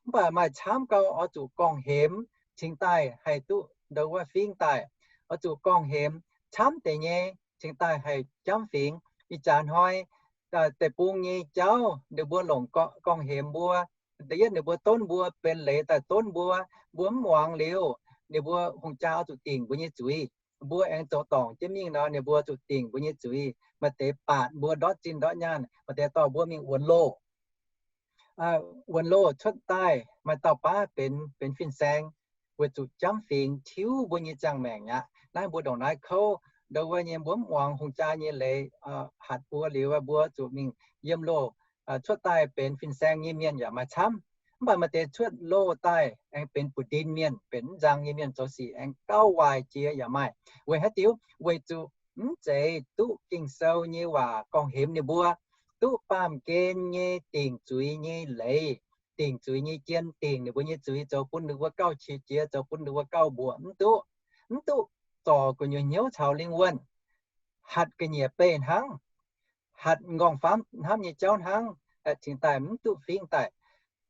Mv baac maaih camv gau oix zuqc gorngv-hemx cingx daaih haih duqv ndau wuov fingx daaih. Oix zuqc gorngv-hemx camv deix nyei cingx daaih haih jamv fingx. Ih jaax hnoi deic-bung nyei jauv ninh mbuo longc gorngv-hemx mbuo. Da'yietv ninh mbuo donv mbuo, benx leiz daaih donv mbuo. Mbuo mv muangx liuz, ninh mbuo hungh jaa oix zuqc dingc mbuo nyei zuiz. Mbuo aengx zoux dorngc jienv mingh nor, ninh mbuo zuqc dingc mbuo nyei zuiz. Maaih deix baatc mbuo ndortv zinh ndortv nyaanh, maaih deix dorh mbuo mingh wuonx loh. Wuonx loh cuotv daaih, maaih dauh baav benx, benx fin-saeng weic zuqc jamv fingx tiuv mbuo nyei ziangh maengc aqv. Naaiv mbuo ndongc naaiv kouv, ndau wuov nyei mbuo mv muangx hungh jaa nyei leiz, hatc mbuo liuz mbuo zuqc mingh yiem loh. Cuotv daaih benx fin-saeng nyei mienh yaac maaih camv. Mv baac maaih deix cuotv loh daaih aengx benx buoz-ndin mienh, benx mv nzang nyei mienh, zoux sic aengx gauh waaic jiex yaac maaih. Weic haaix diuc? Weic zuqc mv zeiz duqv Ging-Sou nyei waac gorngv-hemx ninh mbuo, duqv baamh gen nyei dingc zuiz nyei leiz, dingc zuiz nyei jien, dingc ninh mbuo nyei zuiz, zoux bun ninh mbuo gauh qiex jiez, zoux bun ninh mbuo gauh mbuoqc, mv duqv. Mv duqv zorc gu'nyuoz hnyouv caux lingh wuonh, hatc ga'nyiec beih hnangv, hatc m'nqorngv-famv hnamv nyei jauv hnangv, cingx daaih mv duqv fingx daaih.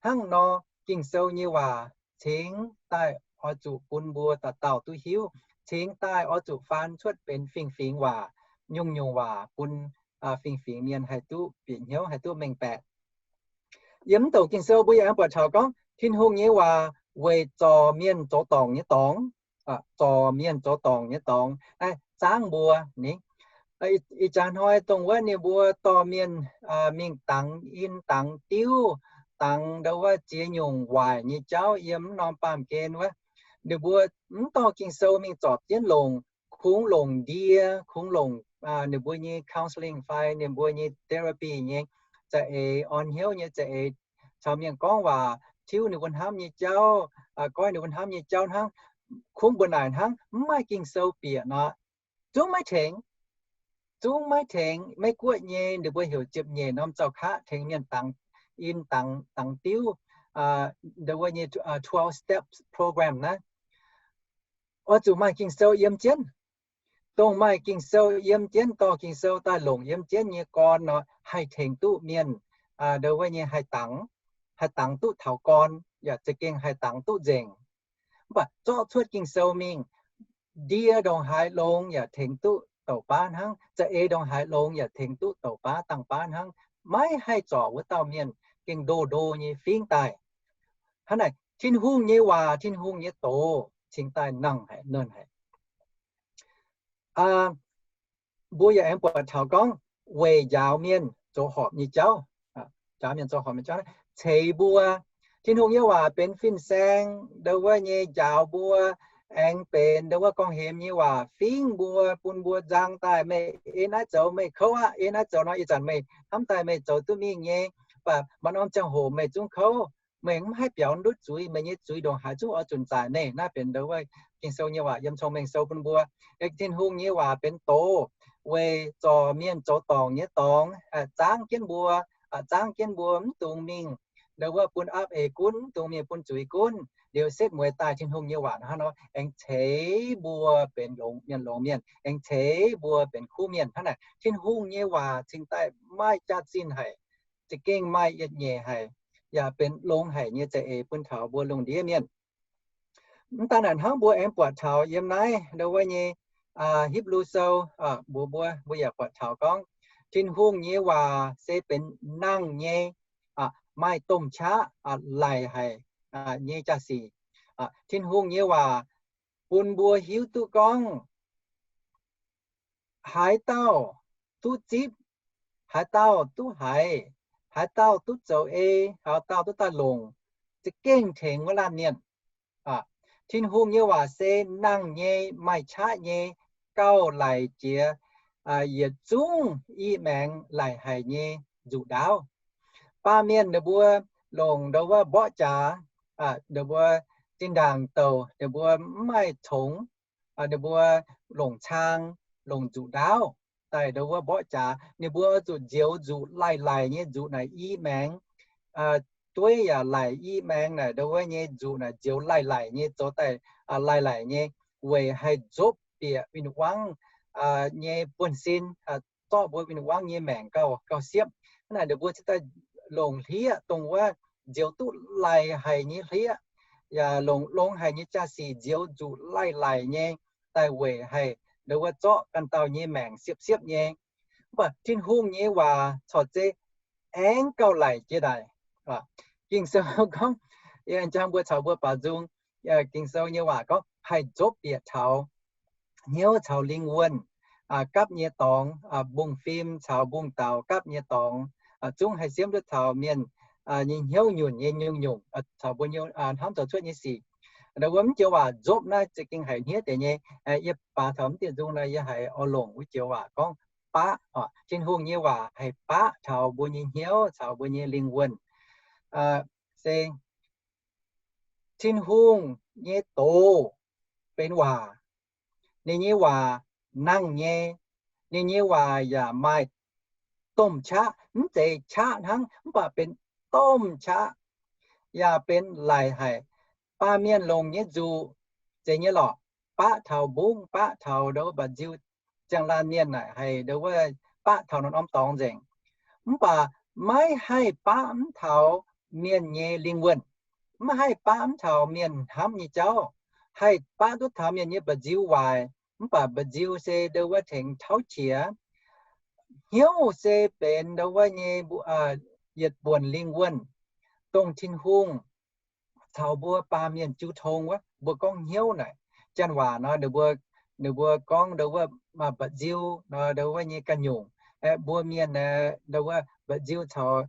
Hnangv nor, Ging-Sou nyei waac cingx daaih oix zuqc bun mbuo dauh dauh duqv hiuv, cingx daaih oix zuqc faan cuotv benx fingx-fingx waac, nyungc-nyungc waac bun fingx-fingx mienh haih duqv bieqc hnyouv, haih duqv mengh baeqc. Yiem mv douc Ging-Sou mbuo yaac aengx buatc taux gorngv Tin-Hungh nyei waac weic zorc mienh zoux dorngc nyei dorngx. zorc mienh zoux dorngc nyei dorngx, naaiv zaangv mbuo ni. Ih jaax hnoi dongh wuov ninh mbuo dorh mienh mingh dangx in dangx diuv, dangx ndo wuov ziex nyungc waaic nyei jauv yiem mv norm baamh gen wuov. Ninh mbuo mv dorh Ging-Sou mingh zorpc jienv longc, kungx longc ndie, kungx longc ninh mbuo nyei counselling fai ninh mbuo nyei therapy nyei za'eix, orn hnyouv nyei za'eix, caux mienh gorngv waac, tiuv ninh mbuo hnamv nyei jauv, goiv ninh mbuo hnamv nyei jauv hnangv. Kungx mbuo naaic hnangv mv maaih Ging-Sou bieqc nor, zungv maiv tengx. Zungv maiv tengx. Meiv Guoqv nyei ninh mbuo heuc ziepc nyeic norm zaux kaqv tengx mienh dangx in dangx diuv, ndo wuov nyei twelve steps program naaiv, oix zuqc maaih Ging-Sou yiem jienv. Dongh maaih Ging-Sou yiem jienv, dorh Ging-Sou daaih longc yiem jienv nyei gorn nor, haih tengx duqv mienh ndo wuov nyei haih dangx, haih dangx duqv taux gorn, yaac za'gengh haih dangx duqv nzengc. Mv baac zorqv cuotv Ging-Sou mingh, ndie ndongc haaix longx yaac tengx duqv douc baav hnangv, za'eix ndongc haaix longx yaac tengx duqv douc baav dangh baav hnangv. Maiv haih zorc wuov dauh mienh, gengh ndo ndo nyei fingv daaih. Hnangv naaic, Tin-Hungh nyei waac, Tin-Hungh nyei doz cingx daaih nangh haic, nernh haic. Mbuo yaac aengx buatc taux gorngv weic njaaux mienh zoux horpc nyei jauv, njaaux mienh zoux horpc nyei jauv, ceix mbuo. Tin-Hungh nyei waac benx fin-saeng ndo wuov nyei njaaux mbuo, aengx benx ndo wuov gorngv-hemx nyei waac fingv mbuo, bun mbuo nzang daaih, meih ei naaiv zoux meih kouv aqv, ei naaiv zoux nor ih zanc meih hnamv daaih meih zoux duqv mingh nyei, mv baac maaih norm ziangh hoc meih zungv kouv. Meih mv haih biaux ndutv zuiz, meih nyei zuiz ndongc haaix zungv oix zunc zaaic meih. Naaiv benx ndo wuov Ging-Sou nyei waac yiem Cong-Mengh Sou bun mbuo. Tin-Hungh nyei waac benx doz weic zorc mienh zoux dorngc nyei dorngx, zaangv jienv mbuo, zaangv jienv mbuo mv dungx mingh ndo wuov bun aapv eix gunv, mv dungx mingh bun zuiz gunv. Liuz setv mueiz daaih Tin-Hungh nyei waac hnangv nor aengx ceix mbuo benx longx mienh, longx mienh, aengx ceix mbuo benx kuv mienh. Hnangv naaic Tin-Hungh nyei waac cingx daaih maaih jaax-zinh haic, za'gengh maaih yietc nyeic haic, yaac benx longx haic nyei za'eix bun taux mbuo lungh ndiev mienh. Mv daan naaic hnangv, mbuo aengx buatc taux yiem naaiv ndo wuov nyei Hipv^lu Sou, mbuo, mbuo, mbuo yaac buatc taux gorngv Tin-Hungh nyei waac se benx nangh nyei, maaih domh qaqv, laic haic nyei jaax-sic. Tin-Hungh nyei waac bun mbuo hiuv duqv gorngv haaix dauh duqv zipv, haaix dauh duqv haiz, haaix dauh duqv zoux ei, haaix dauh duqv daaih longc, za'gengh tengx wuov laanh mienh. Tin-Hungh nyei waac se nangh nyei, maaih qaqv nyei, gauh laic jiex yietc zungv i maengx laic haic nyei nzuqc ndaauv. Baamh mienh ninh mbuo longc ndo wuov mborqv jaax, ninh mbuo zinh ndaangc douc ninh mbuo mv maaih congx, ninh mbuo longc cang, longc nzuqc ndaauv daaih ndo wuov mborqv jaax. Ninh mbuo zuqc nzioux nzuqc laic laic nyei nzuqc naaic i maengx, dueiv yaac laic i maengx naaic ndo wuov nyei nzuqc naaic nzioux laic laic nyei, zoux daaih laic laic nyei, weic haih nzopv bieqc win-wangv nyei buonv-sin, zorqv mbuo win-wangv nyei maengc gauh, gauh siepv. Hnangv naaic ninh mbuo cingx daaih longc hlieqv dongh wuov nzioux duqv laic haic nyei hlieqv, yaac longc longx haic nyei jaax-sic nzioux nzuqc laic laic nyei, daaih weic haih ndo wuov zorqv ganh dauh nyei maengc siepv siepv nyei. Mv baac Tin-Hungh nyei waac corc zeiz aengx gauh laic jiex daaih. Ging-Sou gorngv, njang mbuo caux mbuo baaux nzung, Ging-Sou nyei waac gorngv haih nzopv bieqc taux hnyouv caux lingh wuonh, gapv nyei dorngx, mbungv-fim caux mbungv-daux gapv nyei dorngx, zungv haih siemv duqv taux mienh nyei hnyouv nyunc nyei nyungc-nyungc, caux mbuo hnamv zoux cuotv nyei sic. Ndo wuov mv joux waac nzopv naaiv za'gengh haiz hniev deix nyei. Yie baac taux mv dieh nzung nor yie haiz oix longc wuov joux waac gorngv baqv. Tin-Hungh nyei waac haih baqv taux mbuo nyei hnyouv caux mbuo nyei lingh wuonh. Se Tin-Hungh nyei doz benx waac. Ninh nyei waac nangh nyei. Ninh nyei waac yaac maaih domh qaqv, mv zeiz qaqv hnangv, mv baac benx domh qaqv, yaac benx laic haic. Baamh mienh longc nyei nzuqc zeiz nyei lorqc, baqv taux mbungv, baqv taux ndo wuov mba'nziu, ziangh laanh mienh naaic haih ndo wuov baqv taux norm-norm dorngx nzengc. Mv baac maiv haih baqv mv taux mienh nyei lingh wuonh, mv haih baqv mv taux mienh hnamv nyei jauv, haih baqv duqv taux mienh nyei mba'nziu waaic. Mv baac mba'nziu se ndo wuov tengx tauv qiex. Hnyouv se benx ndo wuov nyei yietc buonc lingh wuonh, dongh Tin-Hungh caux mbuo baamh mienh jiu tong wuov. Mbuo gorngv hnyouv naaic, janx waac nor, ninh mbuo, ninh mbuo gorngv ndo wuov mba'nziu nor, ndo wuov nyei ganh nyungc. Aeqv, mbuo mienh ndo wuov mba'nziu caux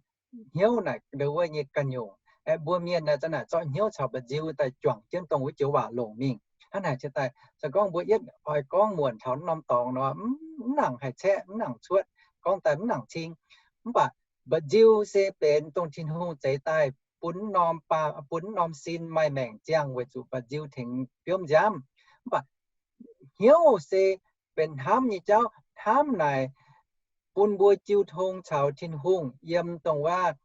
hnyouv naaic ndo wuov nyei ganh nyungc. Aeqv, mbuo mienh naaic za'naaic zorqv hnyouv caux mba'nziu daaih juangc jienv dongh wuov joux waac longc mingh. Hnangv naaic se daaih, se gorngv mbuo yietv oix gorngv muonc taux norm dorngx nor, mv nangc haih caeqv, mv nangc cuotv, gorngv daaih mv nangc cing. Mv baac mba'nziu se benx dongh Tin-Hungh zeix daaih bun norm, bun norm sin maaih maengc ziangh weic zuqc mba'nziu tengx biomv nziaamv. Mv baac hnyouv se benx hnamv nyei jauv. Hnamv naaic bun mbuo jiu tong caux Tin-Hungh yiem dongh wuov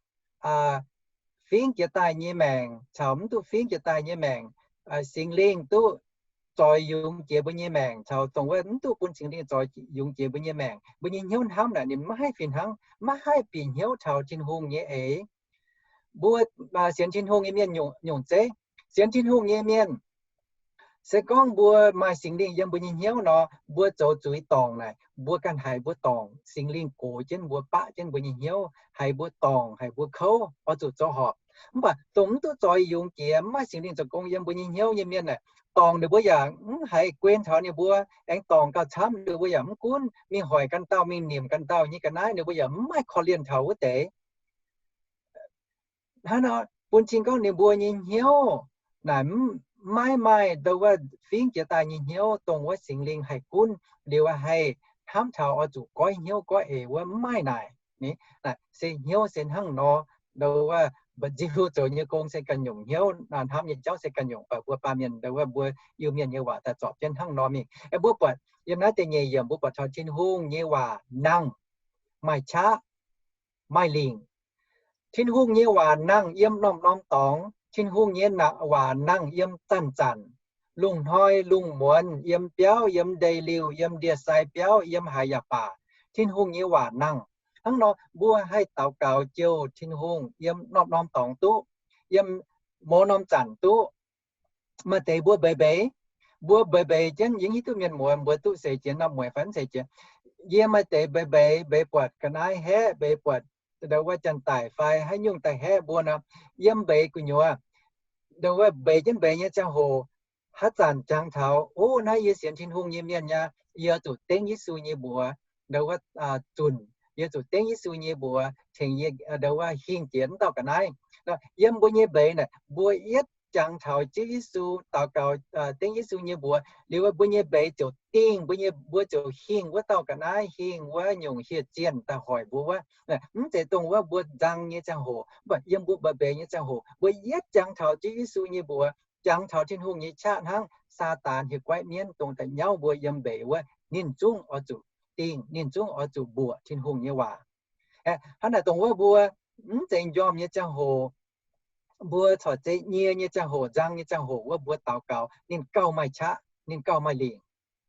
fingv jiex daaih nyei maengc caux mv duqv fingv jiex daaih nyei maengc. Singx Lingh duqv zoix yungz jiex mbuo nyei maengc caux dongh wuov mv duqv bun Singx Lingh zoix yungz jiex mbuo nyei maengc. Mbuo nyei hnyouv hnamv naaic ninh maiv haih fih hnangv, maiv haih bieqc hnyouv taux Tin-Hungh nyei eix. Mbuo sienx Tin-Hungh nyei mienh nyungc zeiv, sienx Tin-Hungh nyei mienh, se gorngv mbuo maaih Singx Lingh yiem mbuo nyei hnyouv nor, mbuo zoux zuiz dorngc naaic, mbuo ganh haiz mbuo dorngc, Singx Lingh gox jienv mbuo, baqv jienv mbuo nyei hnyouv, haiz mbuo dorngc, haiz mbuo kouv, oix zuqc zoux horpc. Mv baac dongh mv duqv zoix yungz jiex, mv maaih Singx Lingh zoux gong yiem mbuo nyei hnyouv nyei mienh naaic, dorngc ninh mbuo yaac mv haiz guen taux ninh mbuo, aengx dorngc gauh camv ninh mbuo yaac mv gunv, mingh hoic ganh dauh, mingh nimc ganh dauh nyei ga'naaiv, ninh mbuo yaac mv maaih korv-lienh taux wuov deix. Hnangv nor bun cing gorngv ninh mbuo nyei hnyouv naaic maiv maaih ndo wuov fingv jiex daaih nyei hnyouv, dongh wuov Singx Lingh haih gunv liuz haih hnamv taux oix zuqc goiv hnyouv goiv eix wuov, mv maaih naaic. Naaic se hnyouv se hnangv nor, ndo wuov mba'nziu zoux nyei gong se ganh nyungc, hnyouv hnamv nyei jauv se ganh nyungc, baac mbuo baamh mienh ndo wuov mbuo Iu-Mienh nyei waac daaih zorpc jienv hnangv nor mingh. Aeqv, mbuo buatc yiem naaiv deix nyeic yiemc mbuo buatc taux Tin-Hungh nyei waac nangh, maaih qaqv, maaih lingc. Tin-Hungh nyei waac nangh yiem norm-norm dorngx. Tin-Hungh nyei waac nangh yiem zanc-zanc, lungh hnoi lungh muonz, yiem biauv, yiem ndeic-liuh, yiem ndie-sai biauv, yiem haaix yaac baac, Tin-Hungh nyei waac nangh. Hnangv nor mbuo haih daux gaux jouh Tin-Hungh yiem norm-norm dorngx duqv, yiem mouz norm zanc duqv. Maaih deix mbuo mbeix mbeix, mbuo mbeix mbeix jienv, yie hiuv duqv mienh muoz mbuo duqv seix jiex norm mueiz fai mv seix jiex. Yie maaih deix mbeix mbeix, mbeix buatc ga'naaiv haeqv, mbeix buatc ndo wuov janx-daic fai haaix nyungc daaih haeqv mbuo nor, yiem mbeix gu'nyuoz, ndo wuov mbeix jienv mbeix nyei ziangh hoc, haaix zanc jangx taux, o, naaiv yie sienx Tin-Hungh nyei mienh nyei, yie zuqc dengv Yesu nyei mbuox, ndo wuov, zunc, yie zuqc dengv Yesu nyei mbuox tengx yie, ndo wuov hingh jiex wuov dauh ga'naaiv. Yiem mbuo nyei mbeix naaic, mbuo yietv jangx taux Ziouv Yesu, daux gaux, dengv Yesu nyei mbuox liuz, mbuo nyei mbeix ziouc dingh, mbuo nyei, mbuo ziouc hingh wuov dauh ga'naaiv, hingh wuov nyungc hieh zienh daaih hoic mbuo wuov. Mv zeiz dongh wuov mbuo nzang nyei ziangh hoc, mv baac yiem mbuo mbeix mbeix nyei ziangh hoc, mbuo yietv jangx taux Ziouv Yesu nyei mbuox, jangx taux Tin-Hungh nyei qaqv hnangv, Saadaan hieh guaiv mienv dongh da'nyauv mbuo yiem mbeix wuov, ninh zungv oix zuqc dingh, ninh zungv oix zuqc mbuoqc Tin-Hungh nyei waac. Hnangv naaic dongh wuov mbuo mv zeiz njormh nyei ziangh hoc, mbuo corc zeiz nyie nyei ziangh hoc, nzang nyei ziangh hoc wuov mbuo daux gaux ninh gauh maaih qaqv, ninh gauh maaih lingc.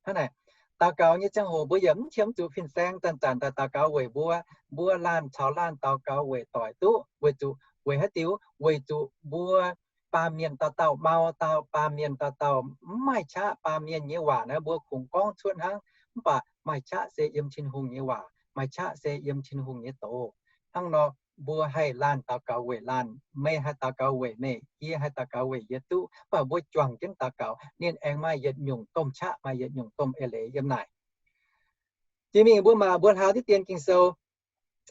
Hnangv naaic, daux gaux nyei ziangh hoc mbuo yaac mv qiemx zuqc fin-saeng, zanc-zanc daaih daux gaux weic mbuo. Mbuo laanh caux laanh daux gaux weic doic duqv, weic zuqc weic haaix diuc? Weic zuqc mbuo baamh mienh dauh dauh mau, dauh baamh mienh dauh dauh mv maaih qaqv. Baamh mienh nyei waac naaiv mbuo kungx gorngv cuotv hnangv, mv baac maaih qaqv se yiem Tin-Hungh nyei waac, maaih qaqv se yiem Tin-Hungh nyei doz. Hnangv nor, mbuo haih laanh daux gaux weic laanh, meih haih daux gaux weic meih, yie haih daux gaux weic yie duqv, mv baac mbuo juangc jienv daux gaux, ninh aengx maaih yietc nyungc domh qaqv, maaih yietc nyungc domh eix leiz yiem naaic. Jiex mingh mbuo maac mbuo hlaax diqv dien Ging-Sou,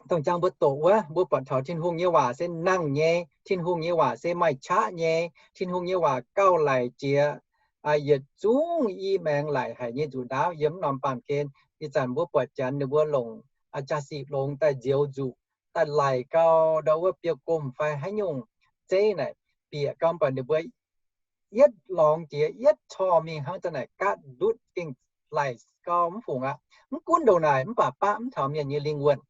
dongh jangx mbuo doqc wuov, mbuo buatc taux Tin-Hungh nyei waac se nangh nyei, Tin-Hungh nyei waac se maaih qaqv nyei, Tin-Hungh nyei waac gauh laic jiex yietc zungv i maengx laic haic nyei nzuqc ndaauv yiem norm baamh gen. Ih zanc mbuo buatc janx ninh mbuo longc jaa-sic longx daaih nzioux nzuqc, daaih laic gau ndau wuov biouv-gomh fai haaix nyungc zeiv naaic, bieqc gau mv baac ninh mbuo yietv lorngx jiex, yietv corc mingh hnangv daaih naaic gaatv ndutv gengh laic gau mv fungc aqv. Mv gunv ndongc naaic mv baac baqv mv taux mienh nyei lingh wuonh.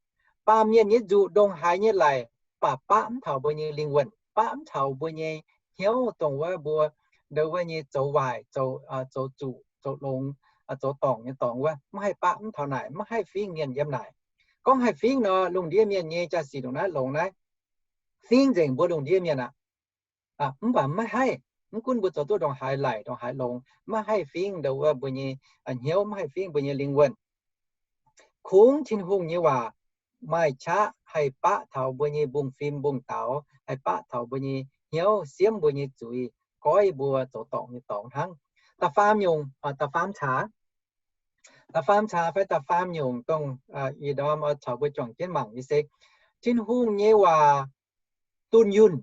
Baamh mienh nyei nzuqc ndongc haaix nyei laic, baac baqv mv taux mbuo nyei lingh wuonh, baqv mv taux mbuo nyei hnyouv dongh wuov mbuo ndo wuov nyei zoux waaic, zoux zuqc, zoux longx, zoux dorngc nyei dorngx wuov, mv haih baqv mv taux naaic, mv haih fingv mienh yiem naaic. Gorngv haih fingv nor, lungh ndiev mienh nyei jaa-sic ndongc naaiv longx naaiv, fingv nzengc mbuo lungh ndiev mienh aqv. Mv baac maiv haih, mv gunv mbuo zoux duqv ndongc haaix laic ndongc haaix longx, maiv haih fingv ndo wuov mbuo nyei hnyouv, maiv haih fingv mbuo nyei lingh wuonh. Kungx Tin-Hungh nyei waac maaih qaqv haih baqv taux mbuo nyei mbungv-fim mbungv-daux, haih baqv taux mbuo nyei hnyouv, siemv mbuo nyei zuiz, goiv mbuo zoux dorngc nyei dorngx hnangv. Da'faam nyungc, da'faam caax, da'faam caax fai da'faam nyungc dongh ih ndorm oix caux mbuo juangc jienv mangc nyei se, Tin-Hungh nyei waac dunh yunh.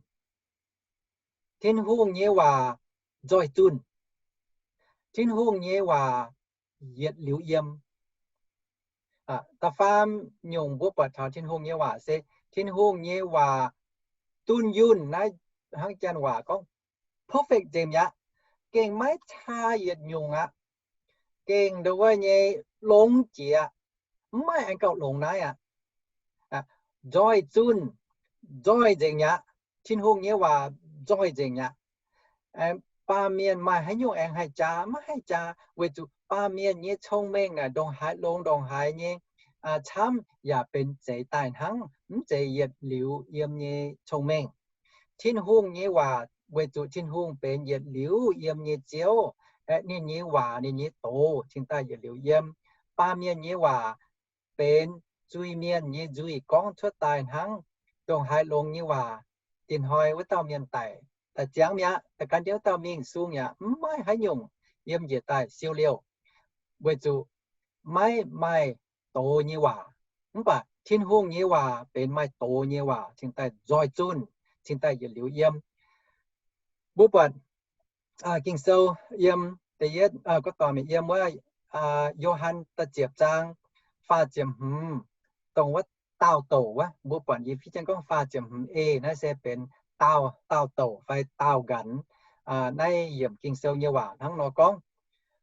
Tin-Hungh nyei waac nzoih zunh. Tin-Hungh nyei waac yietc liuz yiem. Da'faam nyungc mbuo buatc taux Tin-Hungh nyei waac se, Tin-Hungh nyei waac dunh yunh naaiv, hnangv janx waac gorngv perfect nzengc mi'aqv. Gengh maiv caa yietc nyungc aqv. Gengh ndongc wuov nyei longx jiex, mv maaih aengx gauh longx naaiv aqv. Nzoih zunh, nzoih nzengc mi'aqv. Tin-Hungh nyei waac nzoih nzengc mi'aqv. Baamh mienh maaih haaix nyungc aengx haih jaa? Maiv haih jaa, weic zuqc baamh mienh nyei cong-mengh naaic ndongc haaix longx ndongc haaix nyei camv yaac benx zeix daaih hnangv, mv zeiz yietc liuz yiem nyei cong-mengh. Tin-Hungh nyei waac weic zuqc Tin-Hungh benx yietc liuz yiem nyei Ziouv, ninh nyei waac, ninh nyei doz cingx daaih yietc liuz yiem. Baamh mienh nyei waac benx zuiz-mienh nyei nzuih gorngv cuotv daaih hnangv. Ndongc haaix longx nyei waac, dinh hnoi wuov dauh mienh daic, daic ziangx mi'aqv, daaih gan jienv wuov dauh mingh sung yaac mv maaih haaix nyungc yiem njiec daaih siou liouh, weic zuqc maiv maaih doz nyei waac. Mv baac Tin-Hungh nyei waac benx maaih doz nyei waac, cingx daaih nzoih zunh, cingx daaih yietc liuz yiem. Mbuo buatc Ging-Sou yiem da'yietv, gorngv dorngc mingh yiem wuov Yo^han da'ziepc zaang faah ziepc hmz, dongh wuov daauh douc wuov, mbuo buatc yie fiev jienv gorngv faah ziepc hmz e naaiv se benx daauh, daauh douc fai daauh nqanx. Naaiv yiemc Ging-Sou nyei waac hnangv nor gorngv,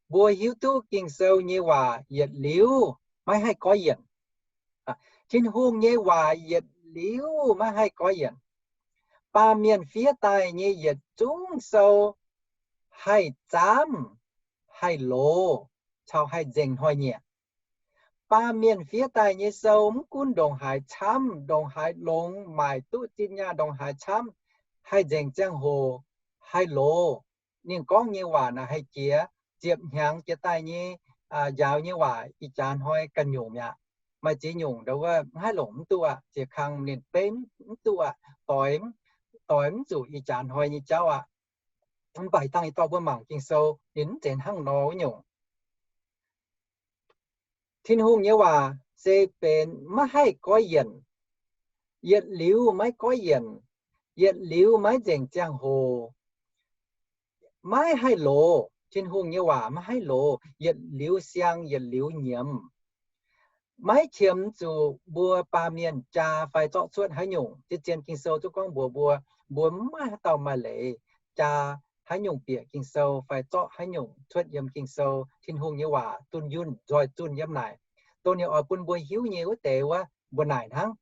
mbuo hiuv duqv Ging-Sou nyei waac yietc liuz maiv haih goiv yienc. Tin-Hungh nyei waac yietc liuz maiv haih goiv yienc. Baamh mienh fiev daaih nyei yietc zungv sou haih zaamv, haih loz, caux haih nzengc hnoi-nyieqc. Baamh mienh fiev daaih nyei sou mv gunv ndongc haaix camv, ndongc haaix longx, maaic duqv zinh nyaanh ndongc haaix camv, haih nzengc ziangh hoc, haih loz. Ninh gorngv nyei waac naaic haih jiex, ziepc hnyangx jiex daaih nyei njaaux nyei waac ih jaax hnoi ganh nyungc mi'aqv. Maaih ziex nyungc ndau wuov mv haih longc mv duqv aqv, ziex kang ninh beiv mv duqv aqv, doix, doix mv zuqc ih jaax hnoi nyei jauv aqv. Mv baac dangh yie dorh mbuo mangc Ging-Sou, ninh mv zeiz hnangv nor wuov nyungc. Tin-Hungh nyei waac se benx maiv haih goiv yienc, yietc liuz maiv goiv yienc, yietc liuz maiv nzengc ziangh hoc, maiv haih loz. Tin-Hungh nyei waac maiv haih loz, yietc liuz siang yietc liuz nyiemz. Maiv qiemx zuqc mbuo baamh mienh jaa fai zorqv cuotv haaix nyungc. Zien-zien Ging-Sou zungv gorngv mbuox mbuo, mbuo mv maaih haaix dauh maaih leiz jaa haaix nyungc bieqc Ging-Sou fai zorqv haaix nyungc cuotv yiem Ging-Sou. Tin-Hungh nyei waac dunh yunh nzoih zunh yiem naaic, dongh ninh oix bun mbuo hiuv nyei wuov deix wuov mbuo naaic hnangv.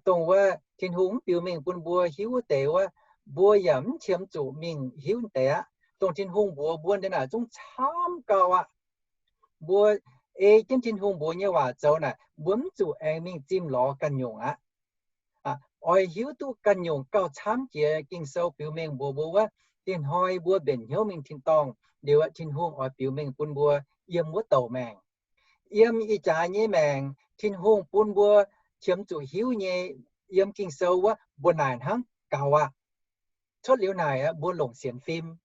Dongh wuov Tin-Hungh mv biux mengh bun mbuo hiuv wuov deix wuov, mbuo yaac mv qiemx zuqc mingh hiuv deix aqv. Dongh Tin-Hungh mbuox mbuo deix naaic zungv camv gau aqv. Mbuo ei jienv Tin-Hungh mbuox nyei waac zoux naaic, mbuo mv zuqc aengx mingh zimh lorz ganh nyungc aqv. Oix hiuv duqv ganh nyungc gauh camv jiex Ging-Sou biux mengh mbuox mbuo wuov, dinh hnoi mbuo mbenc hnyouv mingh tin-dorngh liuz, Tin-Hungh oix biux mengh bun mbuo yiem wuov douc maengc. Yiem ih jaax nyei maengc, Tin-Hungh bun mbuo qiemx zuqc hiuv nyei yiem Ging-Sou wuov mbuo naaic hnangv gaux aqv. Cuotv liuz naaic mbuo longc sienx fim.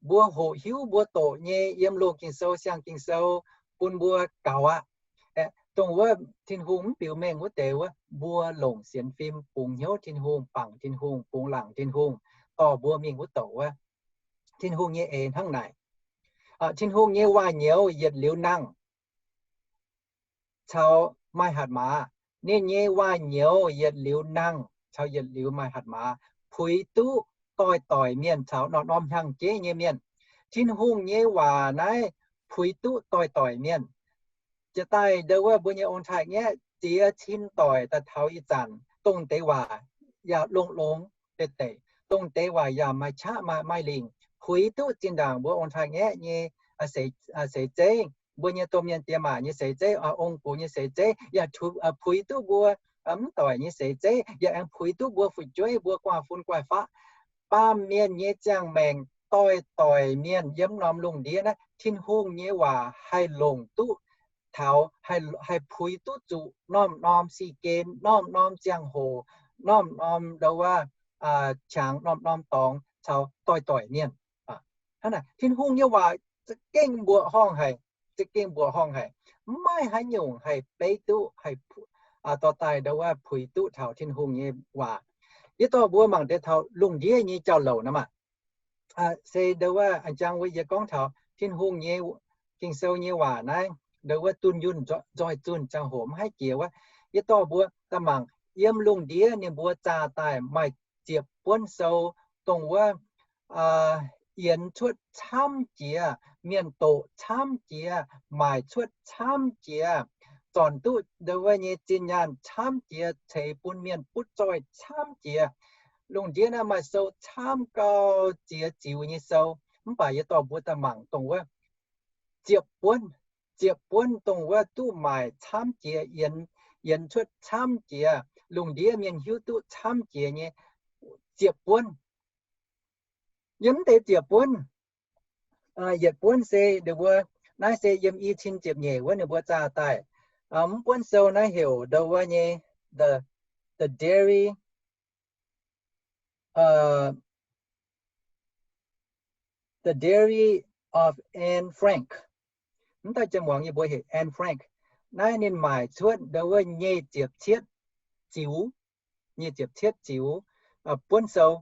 Mbuo hoqc hiuv mbuo doqc nyei yiem loz Ging-Sou, siang Ging-Sou bun mbuo gaux aqv. Dongh wuov Tin-Hungh mv biux mengh wuov deix wuov, mbuo longc sienx fim bungx hnyouv Tin-Hungh, bangc Tin-Hungh, bungx laangc Tin-Hungh, dorh mbuo mingh wuov douc wuov. Tin-Hungh nyei eix hnangv naaic. Tin-Hungh nyei waac-nyouz yietc liuz nangh caux maaih hatc maaz. Ninh nyei waac-nyouz yietc liuz nangh caux yietc liuz maaih hatc maaz, puix duqv doix-doic mienh caux norm-norm hnyangx-jeiv nyei mienh. Tin-Hungh nyei waac naaiv puix duqv doix-doic mienh. Jiex daaih ndau wuov mbuo nyei ong-taaix-ngaeqv ziex cin doic daaih taux ih zanc, dongh deix waac yaac longx-longx deix deic, dongh deix waac yaac maaih qaqv maaih, maaih lingc, puix duqv zinh ndaangc mbuo ong-taaix-ngaeqv nyei seix zeiv, mbuo nyei domh mienh diex maac nyei seix zeiv, ong-gux nyei seix zeiv, yaac puix duqv mbuo mv doic nyei seix zeiv, yaac aengx puix duqv mbuo fu'jueiv, mbuo guaav fun guaav faqv. Baamh mienh nyei ziangh maengc doix-doic mienh yiem norm lungh ndiev naaiv, Tin-Hungh nyei waac haih longc duqv taux, haih puix duqv zuqc norm-norm si gen, norm-norm ziangh hoc, norm-norm ndau wuov qangx, norm-norm dorngx caux doix-doic mienh. Hnangv naaic, Tin-Hungh nyei waac za'gengh mbuoqc horngh haic, za'gengh mbuoqc horngh haic. Mv maaih haaix nyungc haih beiv duqv, haih dorh daaih ndau wuov puix duqv taux Tin-Hungh nyei waac. Yie dorh mbuo mangc deix taux lungh ndiev nyei jauv-louc naaiv maah. Se ndau wuov, a'jang wuov yie gorngv taux Tin-Hungh nyei, Ging-Sou nyei waac naaiv, ndau wuov dunh yunh nzoih zunh ziangh hoc mv haih jiex wuov. Yie dorh mbuo daaih mangc yiem lungh ndiev ninh mbuo zaah daaih maaih ziepc buonv sou, dongh wuov yienx cuotv camv jiex, mienh doqc camv jiex, maaic cuotv camv jiex, zornc duqv ndau wuov nyei zinh nyaanh camv jiex, ceix bun mienh butv zoih camv jiex. Lungh ndiev naaiv maaih sou camv gau, ziex ziux nyei sou. Mv baac yie dorh mbuo daaih mangc dongh wuov ziepc buonv, ziepc buonv dongh wuov duqv maaic camv jiex, yienx, yienx cuotv camv jiex, lungh ndiev mienh hiuv duqv camv jiex nyei ziepc buonv. Yiem mv deix ziepc buonv, yietc buonv se ninh mbuo, naaiv se yiem i cin ziepc nyeic wuov ninh mbuo zaah daaih. Mv buonv sou naaiv heuc ndau wuov nyei The, The Diary, The Diary of Anne Frank. Mv daaih jiem muangx yie mbuo heuc Anne Frank. Naaiv ninh maaic cuotv ndau wuov nyic ziepc cietv ziux, nyic ziepc cietv ziux buonv sou.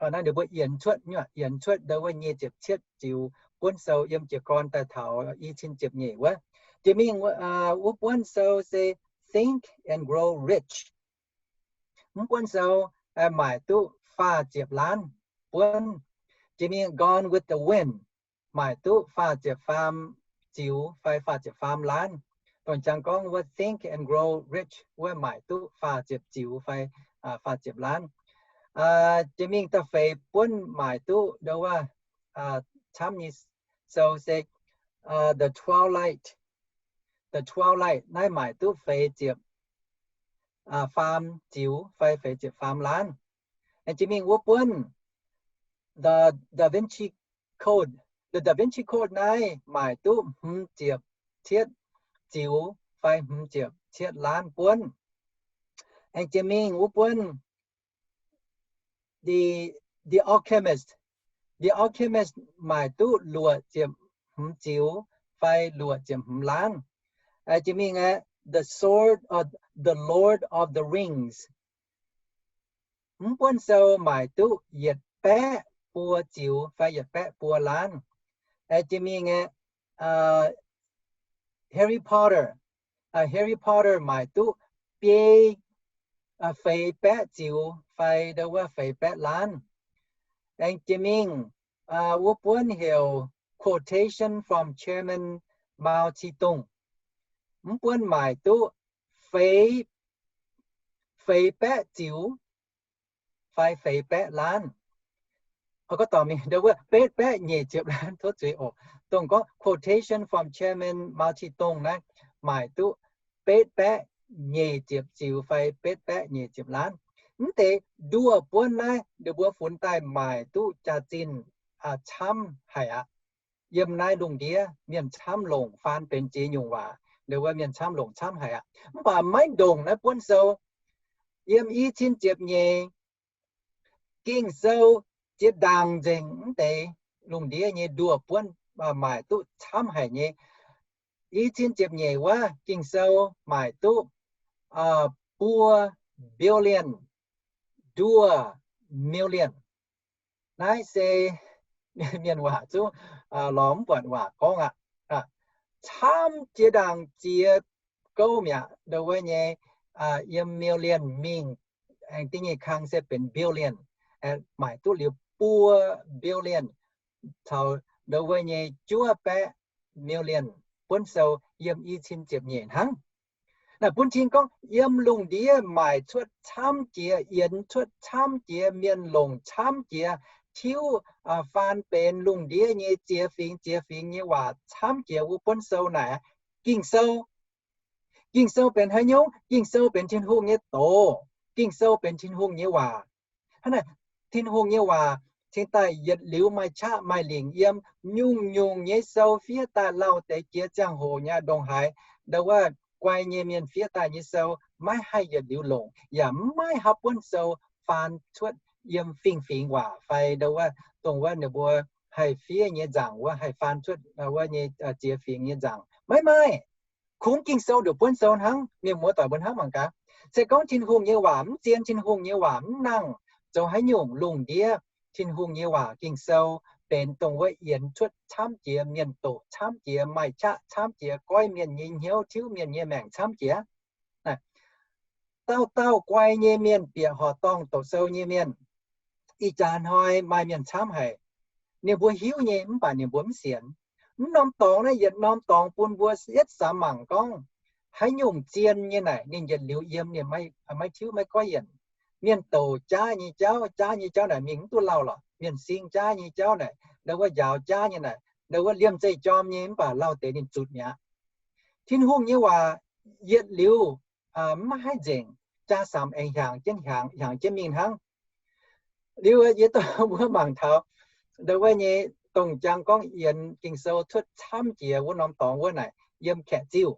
Naaiv ninh mbuo yienx cuotv, yienx cuotv ndau wuov nyic ziepc cietv ziux buonv sou yiem jiez gorn daaih taux i cin ziepc nyeic wuov. Jiex mingh wuov buonv sou se Think and Grow Rich. Mv buonv sou maaic duqv faah ziepc laanv buonv. Jiex mingh Gone with the Wind maaic duqv faah ziepc faam ziux fai faah ziepc faam laanv. Dongh jangx gorngv wuov Think and Grow Rich wuov maaic duqv faah ziepc ziux fai faah ziepc laanv. Jiex mingh da'feix buonv maaic duqv ndau wuov camv nyei sou se The Twilight, The Twilight naaiv maaic duqv feix ziepc faam ziux fai feix ziepc faam laanv. Aengx jiex mingh wuov buonv The Da Vinci Code, The Da Vinci Code naaiv maaic duqv hmz ziepc cietv ziux fai hmz ziepc cietv laanv buonv. Aengx jiex mingh wuov buonv The, The Alchemist, The Alchemist maaic duqv luoqc ziepc hmz ziux fai luoqc ziepc hmz laanv. Jiex mingh aeqv, The Sword of, The Lord of the Rings, mv buonv sou maaic duqv yietc baeqv buo ziux fai yietc baeqv buo laanv. Jiex mingh aeqv, Harry Potter, Harry Potter maaic duqv biei, feix baeqv ziux fai ndau wuov feix baeqv laanv. Aengx jiex mingh wuov buonv heuc Quotation from Chairman Mao Zedong, mv buonv maaic duqv feix, feix baeqv ziux fai feix baeqv laanv. Gorngv dorh mingh ndau wuov betv baeqv nyic ziepc laanv tov zuiz oc. Dongh gorngv Quotation from Chairman Mao Zedong naaiv maaic duqv betv baeqv nyic ziepc ziux fai betv baeqv nyic ziepc laanv. Mv deix nduoh buonv naaiv ninh mbuo funx daaih maaic duqv jaax-zinh camv haic aqv. Yiem naaiv lungh ndiev mienh camv longc faan benx ziex nyungc waac, ndau wuov mienh camv longc camv haic aqv. Mv baac maiv ndongc naaiv buonv sou. Yiem i cin ziepc nyeic Ging-Sou jiex ndaangc nzengc mv deix lungh ndiev nyei nduoh buonv maaic duqv camv haic nyei. I cin ziepc nyeic wuov Ging-Sou maaic duqv buo billion, nduoh million. Naaiv se mienh waac zungv lorz mv buatc waac gorngv aqv. Camv jiex ndaangc jiex gouv mi'aqv. Ndau wuov nyei yiem million mingh, aengx da'nyeic kang se benx billion, maaic duqv liuz buo billion caux ndau wuov nyei juov baeqv million buonv sou yiem i cin ziepc nyeic hnangv. Naaiv bun cing gorngv yiem lungh ndiev maaic cuotv camv jiex, yienx cuotv camv jiex, mienh longc camv jiex, tiuv faan benx lungh ndiev nyei ziex fingx ziex fingx nyei waac camv jiex wuov buonv sou naaic, Ging-Sou. Ging-Sou benx haaix nyungc? Ging-Sou benx Tin-Hungh nyei doz. Ging-Sou benx Tin-Hungh nyei waac. Hnangv naaic, Tin-Hungh nyei waac cingx daaih yietc liuz maaih qaqv maaih lingc yiem. Nyungc-nyungc nyei sou fiev daaih lauh deix jiex ziangh hoc nyei ndongc haaix, ndau wuov guai nyei mienh fiev daaih nyei sou maiv haih yietc liuz longc, yaac maiv haaix buonv sou faan cuotv yiem fingx-fingx waac fai ndau wuov dongh wuov ninh mbuo haih fiev nyei nzaangc wuov, haih faan cuotv wuov nyei ziex fingx nyei nzaangc. Maiv maaih. Kungx Ging-Sou nduqc buonv sou hnangv. Mienh muoz doic mbuo hnamv mangc gaax, se gorngv Tin-Hungh nyei waac mv zien, Tin-Hungh nyei waac mv nangh, zoux haaix nyungc lungh ndiev Tin-Hungh nyei waac Ging-Sou benx dongh wuov yienx cuotv camv jiex, mienh doqc camv jiex, maaih qaqv camv jiex, goiv mienh nyei hnyouv, tiuv mienh nyei maengc camv jiex. Dauh dauh guai nyei mienh, bieqc horqc dorngh doqc sou nyei mienh, ih jaax hnoi maaih mienh camv haic. Ninh mbuo hiuv nyei mv baac ninh mbuo mv sienx. Mv norm dorngx naaiv yietc norm dorngx bun mbuo yietv samx mangc gorngv, haaix nyungc zien nyei naaic ninh yietc liuz yiem, ninh maiv tiuv maiv goiv yienc. Mienh doqc jaav nyei jauv, jaav nyei jauv naaic mingh mv duqv lauh lorqc. Mienh sing jaav nyei jauv naaic, ndau wuov njaaux jaav nyei naaic, ndau wuov liemh zeih jorm nyei mv baac lauh deix ninh zutc mi'aqv. Tin-Hungh nyei waac yietc liuz maiv haih nzengc, jaa samx aengx hiaangx jienv, hiaangx jienv mingh hnangv. Liuz yie dorh mbuo mangc taux ndau wuov nyei dongh jang gorngv yienx Ging-Sou cuotv camv jiex wuov norm dorngx wuov naaic, yiem Kaeqv Ziuh.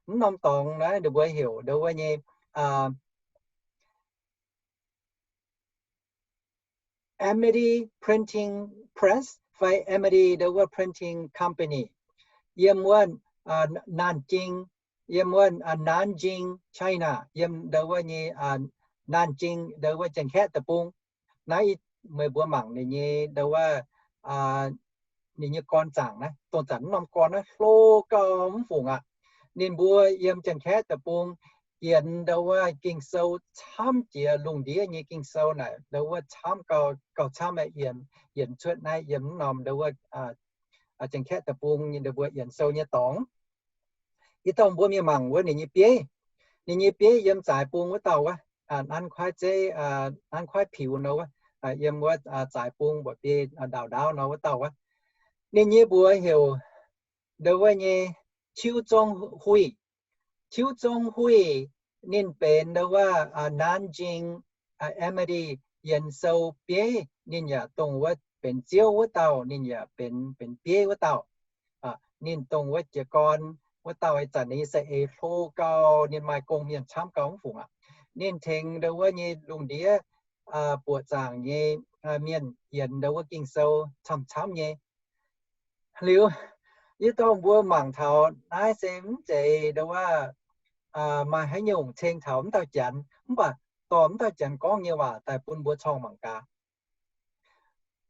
Mv norm dorngx naaiv ninh mbuo heuc ndau wuov nyei Amity Printing Press fai Amity ndau wuov Printing Company, yiem wuov Nanjing, yiem wuov Nanjing, China, yiem ndau wuov nyei Nanjing ndau wuov Janx-Kaeqv Deic-Bung. Naaiv meih mbuo mangc ninh nyei ndau wuov, ninh nyei gorn zaangc naaiv, dongh zanc mv norm gorn naaiv hlo gauh mv fungc aqv. Ninh mbuo yiem Janx-Kaeqv Deic-Bung yienx ndau wuov Ging-Sou camv jiex, lungh ndiev nyei Ging-Sou naaic ndau wuov camv gauh, gauh camv yienx, yienx cuotv naaiv yiem mv norm ndau wuov Janx-Kaeqv Deic-Bung nyei ndau mbuo yienx sou nyei dorngx. Yie dorh mbuo mingh mangc wuov ninh nyei bieiv. Ninh nyei bieiv yiem Zaaix Bung wuov dauh wuov, Nanv Kuaaiv Zeiv, Nanv Kuaaiv Piux nor wuov, yiem wuov Zaaix Bung mbuoqc biei ndaauh ndaauv nor wuov dauh wuov. Ninh nyei mbuox heuc ndau wuov nyei Qiu Zong Huih. Qiu Zong Huih ninh benx ndau wuov Nanjing Amity yienx sou bieiv. Ninh yaac dongh wuov benx ziouv wuov dauh, ninh yaac benx, benx bieiv wuov dauh. Ninh dongh wuov jiez gorn wuov dauh ih zanc ninh nyei saeng-eix hlo gau, ninh maaih gong-mienh camv gau mv fungc aqv. Ninh tengx ndau wuov nyei lungh ndiev buoqc zaangc nyei mienh yienx ndau wuov Ging-Sou camv-camv nyei. Liuz yie dorh mbuo mangc taux naaiv se mv zeiz ndau wuov maaih haaix nyungc ceng taux mv dauh Janx, mv baac dorh mv dauh Janx gorngv nyei waac daaih bun mbuo corngh mangc gaax.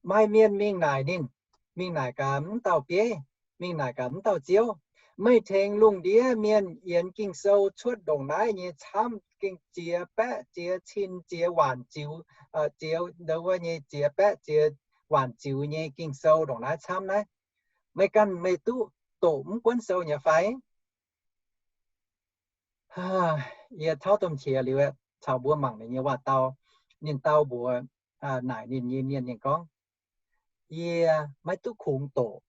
Maaih mienh mingh naaic ninh, mingh naaic gaax mv dauh bieiv, mingh naaic gaax mv dauh ziouv, meih tengx lungh ndiev mienh yienx Ging-Sou cuotv ndongc naaiv nyei camv, gengh ziex baeqv ziex cin ziex waanc ziux, ziex ndau wuov nyei ziex baeqv ziex waanc ziux nyei Ging-Sou ndongc naaiv camv naaiv, meih ganh meih duqv doqc mv buonv sou nyei fai? Yie tauv domh qiex liuz caux mbuo mangc ninh nyei waac-dau. Ninh dau mbuox naaic ninh nyei mienh, ninh gorngv, yie maiv duqv kungx doqc.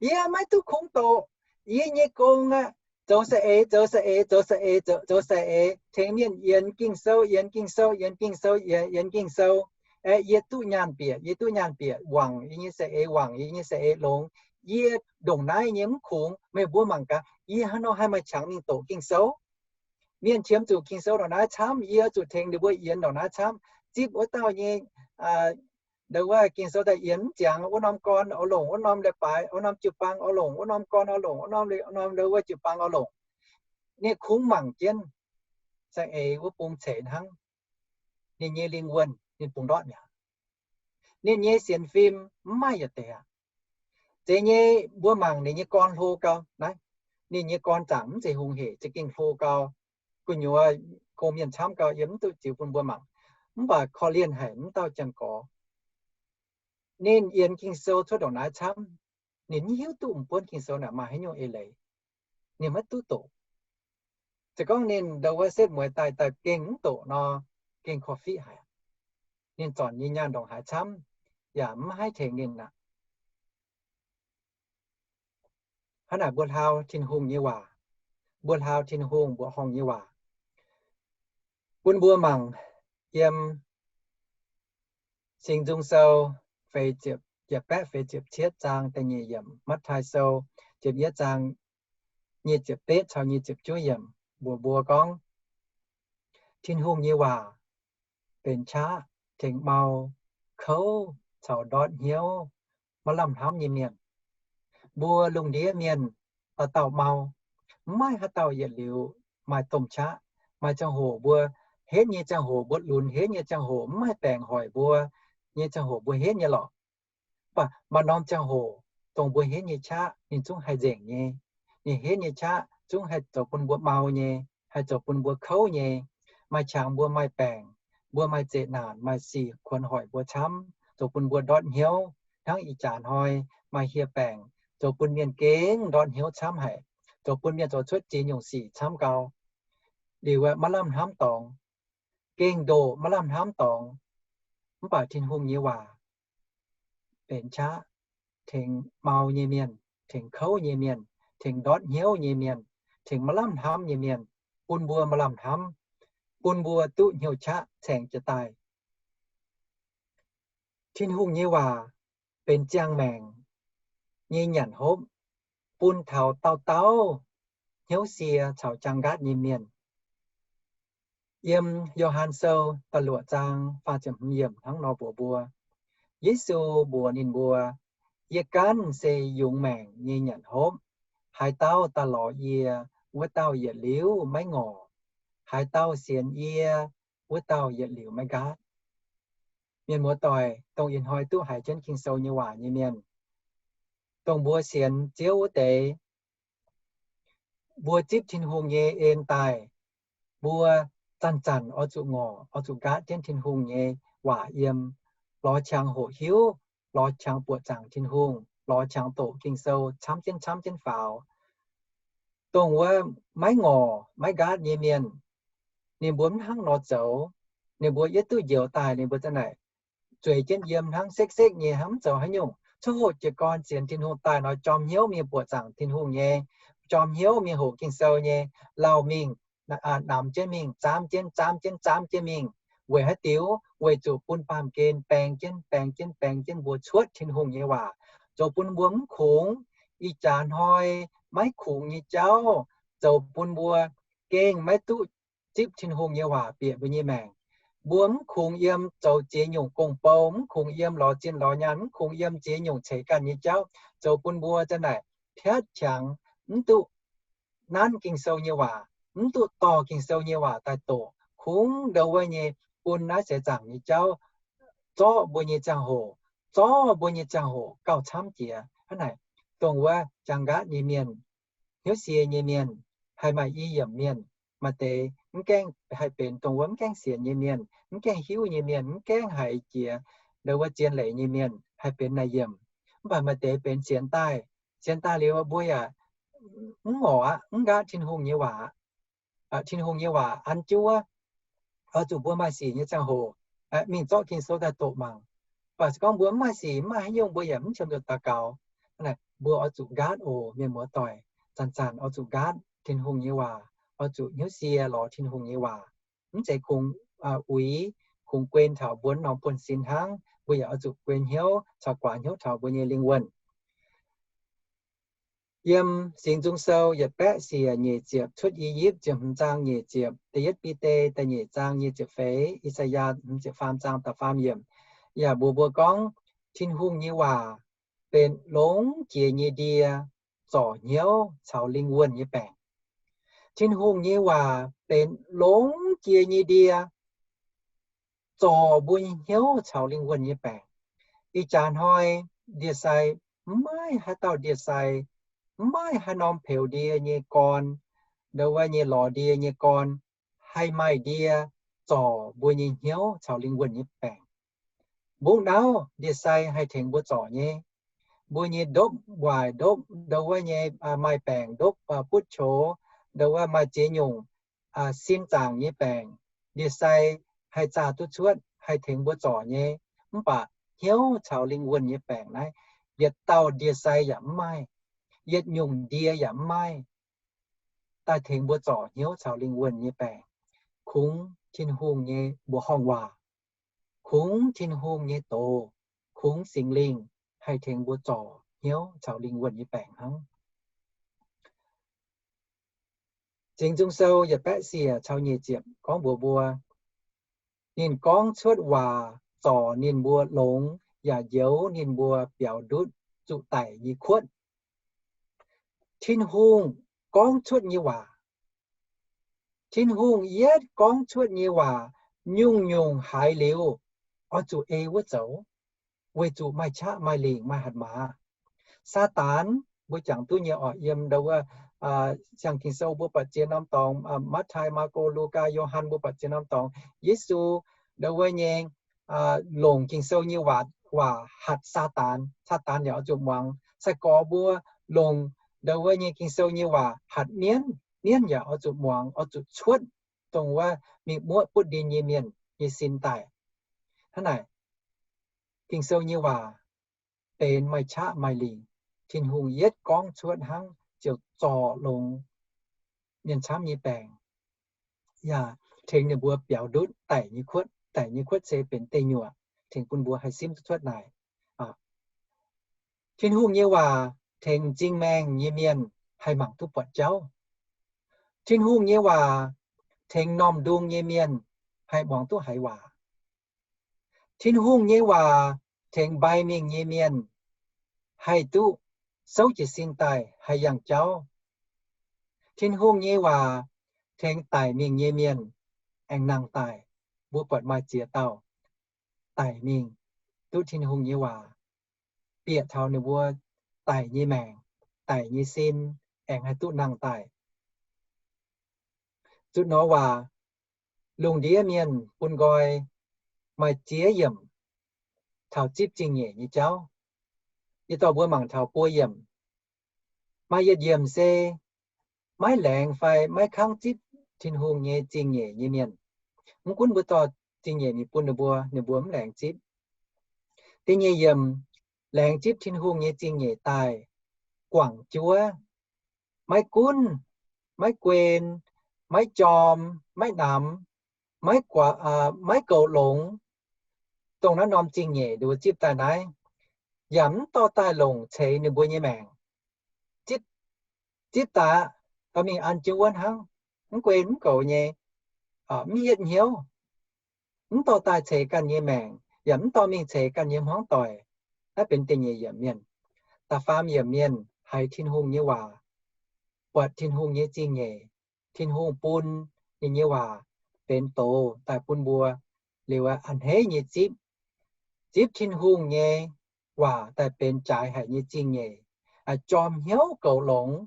Yie maiv duqv kungx doqc. Yie nyei gong aqv, zoux saeng-eix, zoux saeng-eix, zoux saeng-eix, zoux saeng-eix, tengx mienh yienx Ging-Sou, yienx Ging-Sou, yienx Ging-Sou, yienx Ging-Sou. Aeqv, yie duqv nyaanh bieqc, yie duqv nyaanh bieqc, wangc yie nyei saeng-eix, wangc yie nyei saeng-eix longx. Yie ndongc naaiv nyei mv kungx. Meih mbuo mangc gaax, yie haaix nor haih maaih qangx mingh doqc Ging-Sou? Mienh qiemx zuqc Ging-Sou ndongc naaiv camv, yie zuqc tengx ninh mbuo yienx ndongc naaiv camv. Zipv wuov dauh nyei ndau wuov Ging-Sou daaih yienx mv ziangx, wuov norm gorn oix longc wuov norm leiz-baaix, wuov norm jiu-baang oix longc wuov norm gorn, oix longc wuov norm, norm ndau wuov jiu-baang oix longc. Ninh kungx mangc jienv saeng-eix wuov bung ceix hnangv. Ninh nyei lingh wuonh ninh bungx ndortv mi'aqv. Ninh nyei sienx fim mv maaih yietc deix aqv. Zeiz nyei, mbuo mangc ninh nyei gorn hlo gau naaiv. Ninh nyei gorn zaangc mv zeiz hungh hec, za'gengh hlo gau. Gu'nyuoz gong-mienh camv gau, yie mv duqv ziux bun mbuo mangc. Mv baac korv-lienh haic mv dauh Janx-Gorx. Ninh yienx Ging-Sou cuotv ndongc naaiv camv, ninh mv hiuv duqv m'buonv Ging-Sou naaic maaih haaix nyungc eix leiz. Ninh maiv duqv doqc. Se gorngv ninh ndau wuov setv mueiz daaih, daaih gengh mv doqc nor, gengh korv-fiqv haic. Ninh zornc nyei nyaanh ndongc haaix camv yaac mv haih tengx ninh aqv. Hnangv naaic mbuo hlaau Tin-Hungh nyei waac, mbuo hlaau Tin-Hungh mbuoqc horngh nyei waac. Bun mbuo mangc yiem Singx Nzung Sou feix ziepc, yietc baeqv feix ziepc cietv zaang da'nyeic yiemc, Matv^taai Sou ziepc yietv zaang nyic ziepc betv caux nyic ziepc juov yiemc mbuox mbuo gorngv, Tin-Hungh nyei waac benx qaqv tengx mau, kouv caux ndortv hnyouv, maaih lamh hnamv nyei mienh. Mbuo lungh ndiev mienh dauh dauh mau, mv maaih haaix dauh yietc liuz maaih domh qaqv. Maaih ziangh hoc mbuo henv nyei ziangh hoc, mbuo lunx henv nyei ziangh hoc, mv maaih baengc hoic mbuo nyei ziangh hoc mbuo henv nyei lorqc. Mv baac maaih norm ziangh hoc dongh mbuo henv nyei qaqv ninh zungv haih nzengc nyei. Ninh henv nyei qaqv zungv haih zoux bun mbuo mau nyei, haih zoux bun mbuo kouv nyei. Maaih qangx mbuo maaih baengc, mbuo maaih zeqc naanc, maaih sic kuonx hoic mbuo camv, zoux bun mbuo ndortv hnyouv hnangv ih jaax hnoi maaih hieh baengc, zoux bun mienh gengh ndortv hnyouv camv haic, zoux bun mienh zoux cuotv ziex nyungc sic camv gau. Liuz maiv lamh hnamv dorngx, gengh ndoqc maiv lamh hnamv dorngx. Mv baac Tin-Hungh nyei waac benx qaqv tengx mau nyei mienh, tengx kouv nyei mienh, tengx ndortv hnyouv nyei mienh, tengx maiv lamh hnamv nyei mienh, bun mbuo maaih lamh hnamv, bun mbuo duqv hnyouv qaqv caengx jiez daaih. Tin-Hungh nyei waac benx ziangh maengc nyei nyanc hopv bun taux dauh dauh hnyouv sie caux jaang nqaatv nyei mienh. Yiem Yo^han Sou da'luoqc zaang faah ziepc hmz yiemc hnangv nor mbuox mbuo, Yesu mbuox ninh mbuo, Yie ganh se yungz maengc nyei nyanc hopv. Haaix dauh daaih lorz yie, wuov dauh yietc liuz maiv ngorc. Haaix dauh sienx yie, wuov dauh yietc liuz maiv nqaatv. Mienh muoz-doic, dongh ih hnoi duqv haiz jienv Ging-Sou nyei waac nyei mienh, dongh mbuo sienx Ziouv wuov deix, mbuo zipv Tin-Hungh nyei en daaih, mbuo zanc-zanc oix zuqc ngorc, oix zuqc nqaatv jienv Tin-Hungh nyei waac yiem, lorz qangx hoqc hiuv, lorz qangx buoqc zaangc Tin-Hungh, lorz qangx doqc Ging-Sou camv jienv camv jienv faaux. Dongh wuov maiv ngorc maiv nqaatv nyei mienh, ninh mbuo mv hnangv nor zoux. Ninh mbuo yietv duqv njoux daaih, ninh mbuo za'naaic zueiz jienv yiem hnangv sekv-sekv nyei, hnangv mv zoux haaix nyungc. Coqv hoqc jiez gorn sienx Tin-Hungh daaih nor, jorm hnyouv mingh buoqc zaangc Tin-Hungh nyei, jorm hnyouv mingh hoqc Ging-Sou nyei, lauh mingh, namx jienv mingh, zaamv jienv, zaamv jienv, zaamv jienv mingh. Weic haaix diuc? Weic zuqc bun baamh gen baeng jienv, baeng jienv, baeng jienv mbuo cuotv Tin-Hungh nyei waac, zoux bun mbuo mv kungx. Ih jaax hnoi maiv kungx nyei jauv, zoux bun mbuo gengh maiv duqv zipv Tin-Hungh nyei waac bieqc mbuo nyei maengc. Mbuo mv kungx yiem zoux ziex nyungc gong-bou, mv kungx yiem lorz zinh lorz nyaanh, mv kungx yiem ziex nyungc ceix ganh nyei jauv, zoux bun mbuo za'naaic piatv qangx, mv duqv nanv Ging-Sou nyei waac, mv duqv dorh Ging-Sou nyei waac daaih doqc, kungx ndau wuov nyei bun naaiv seix zaangc nyei jauv zorqv mbuo nyei ziangh hoc, zorqv mbuo nyei ziangh hoc gauh camv jiex. Hnangv naaic, dongh wuov jaang nqaatv nyei mienh, hnyouv sie nyei mienh, haih maaih i yiemc mienh. Maaih deix mv gaengh haih benx dongh wuov mv gaengh sienx nyei mienh, mv gaengh hiuv nyei mienh, mv gaengh haiz jiex ndau wuov zien leiz nyei mienh, haih benx naaic yiemc. Mv baac maaih deix benx sienx daaih, sienx daaih liuz mbuo yaac mv ngorc aqv, mv nqaatv Tin-Hungh nyei waac. Tin-Hungh nyei waac an jienv wuov, oix zuqc mbuo maaih sic nyei ziangh hoc mingh zorqv Ging-Sou daaih doqc mangc. Mv baac se gorngv mbuo mv maaih sic, mv maaih haaix nyungc, mbuo yaac mv qiemx nzuonx daux gaux. Mbuo oix zuqc nqaatv oc, mienh muoz-doic. Zanc-zanc oix zuqc nqaatv Tin-Hungh nyei waac, oix zuqc hnyouv sie lorz Tin-Hungh nyei waac. Mv zeiz kungx uix, kungx guen taux mbuo norm buonv-sin hnangv. Mbuo yaac oix zuqc guen hnyouv caux guaax hnyouv taux mbuo nyei lingh wuonh. Yiem Singx Nzung Sou yietc baeqv siec nyeic ziepc, Cuotv I^yipv ziepc hmz zaang nyeic ziepc, Da'yietv Bide da'nyeic zaang nyeic ziepc feix, I^saa^yaa hmz ziepc faam zaang da'faam yiemc, yaac mbuox mbuo gorngv Tin-Hungh nyei waac benx longx jiex nyei ndie, zorc hnyouv caux lingh wuonh nyei baengc. Tin-Hungh nyei waac benx longx jiex nyei ndie, zorc mbuo nyei hnyouv caux lingh wuonh nyei baengc. Ih jaax hnoi ndie-sai, mv maaih haaix dauh ndie-sai, mv maaih haaix norm peux ndie nyei gorn, ndau wuov nyei lorz ndie nyei gorn, haih maaih ndie zorc mbuo nyei hnyouv caux lingh wuonh nyei baengc. Mbungv nauv ndie-sai haih tengx mbuo zorc nyei. Mbuo nyei ndopv waaic, ndopv ndau wuov nyei maaih baengc, ndopv butv qox, ndau wuov maaih ziex nyungc sin zaangc nyei baengc, ndie-sai haih zaah duqv cuotv, haih tengx mbuo zorc nyei. Mv baac hnyouv caux lingh wuonh nyei baengc naaiv, yietc dauh ndie-sai yaac mv maaih, yietc nyungc ndie yaac mv maaih daaih tengx mbuo zorc hnyouv caux lingh wuonh nyei baengc. Kungx Tin-Hungh nyei mbuoqc horngh waac, kungx Tin-Hungh nyei doz, kungx Singx Lingh haih tengx mbuo zorc hnyouv caux lingh wuonh nyei baengc hnangv. Singx Nzung Sou yietc baeqv siec caux nyeic ziepc gorngv mbuox mbuo, ninh gorngv cuotv waac zorc ninh mbuo longx, yaac njoux ninh mbuo biaux ndutv zuqc daic nyei kuotv. Tin-Hungh gorngv cuotv nyei waac, Tin-Hungh yietv gorngv cuotv nyei waac, nyungc-nyungc haiz liuz oix zuqc ei wuov zoux, weic zuqc maaih qaqv maaih lingc maaih hatc maaz. Saadaan, mbuo jangx duqv nyei oc, yiem ndau wuov, siang Ging-Sou mbuo buatc ziex norm dorngx, Matv^tai, Maako, Lugaa, Yo^han, mbuo buatc ziex norm dorngx, Yesu ndau wuov nyei longc Ging-Sou nyei waac, waac hatc Saadaan, Saadaan yaac oix zuqc muangx. Sai-gorx mbuo longc ndau wuov nyei Ging-Sou nyei waac hatc mienv, mienv yaac oix zuqc muangx, oix zuqc cuotv dongh wuov mingh muoqv butv ndin nyei mienh nyei sin daaih. Hnangv naaic, Ging-Sou nyei waac benx maaih qaqv maaih lingc. Tin-Hungh yietv gorngv cuotv hnangv ziouc zorc longx mienh camv nyei baengc, yaac tengx ninh mbuo biaux ndutv daic nyei kuotv. Daic nyei kuotv se benx deic nyuoqc, tengx bun mbuo haih simv duqv cuotv naaic. Tin-Hungh nyei waac tengx m'zing maengh nyei mienh haih mangc duqv buatc jauv. Tin-Hungh nyei waac tengx normh ndung nyei mienh haih muangx duqv haiz waac. Tin-Hungh nyei waac tengx mbai mingh nyei mienh haih duqv souv jiez sin daaih haih yangh jauv. Tin-Hungh nyei waac tengx daic mingh nyei mienh aengx nangh daaih. Mbuo buatc maaih ziex dauh daic mingh duqv Tin-Hungh nyei waac bieqc taux ninh mbuo daic nyei maengc, daic nyei sin, aengx haih duqv nangh daaih. Zuqc Noyaa lungh ndiev mienh bun nqoi maaih ziex yiemc taux zipv zingh nyeic nyei jauv. Yie dorh mbuo mangc taux buo yiemc. Maaih yietc yiemc se maiv laengz fai maiv kangv zipv Tin-Hungh nyei zingh nyeic nyei mienh. Mv gunv mbuo dorh zingh nyeic mingh bun ninh mbuo, ninh mbuo mv laengz zipv. Da'nyeic yiemc laengz zipv Tin-Hungh nyei zingh nyeic daaih guangc juov, maiv gunv, maiv guen, maiv jorm, maiv namx, maiv goux longx, dongh naaiv norm zingh nyeic ninh mbuo zipv daaih naaiv, yaac mv dorh daaih longc ceix ninh mbuo nyei maengc. Zipv daaih, dorh mingh an jienv wuov hnangv, mv guen mv goux nyei, mv hietv hnyouv, mv dorh daaih ceix ganh nyei maengc, yaac mv dorh mingh ceix ganh nyei hmuangv doic. Naaiv benx da'nyeic yiemc mienh. Da'faam yiemc mienh haiz Tin-Hungh nyei waac, buatc Tin-Hungh nyei zingh nyeic, Tin-Hungh bun ninh nyei waac benx doz daaih bun mbuo, liuz a'hneiv nyei zipv, zipv Tin-Hungh nyei waac daaih benx jaaix haic nyei zingh nyeic, jorm hnyouv goux longx,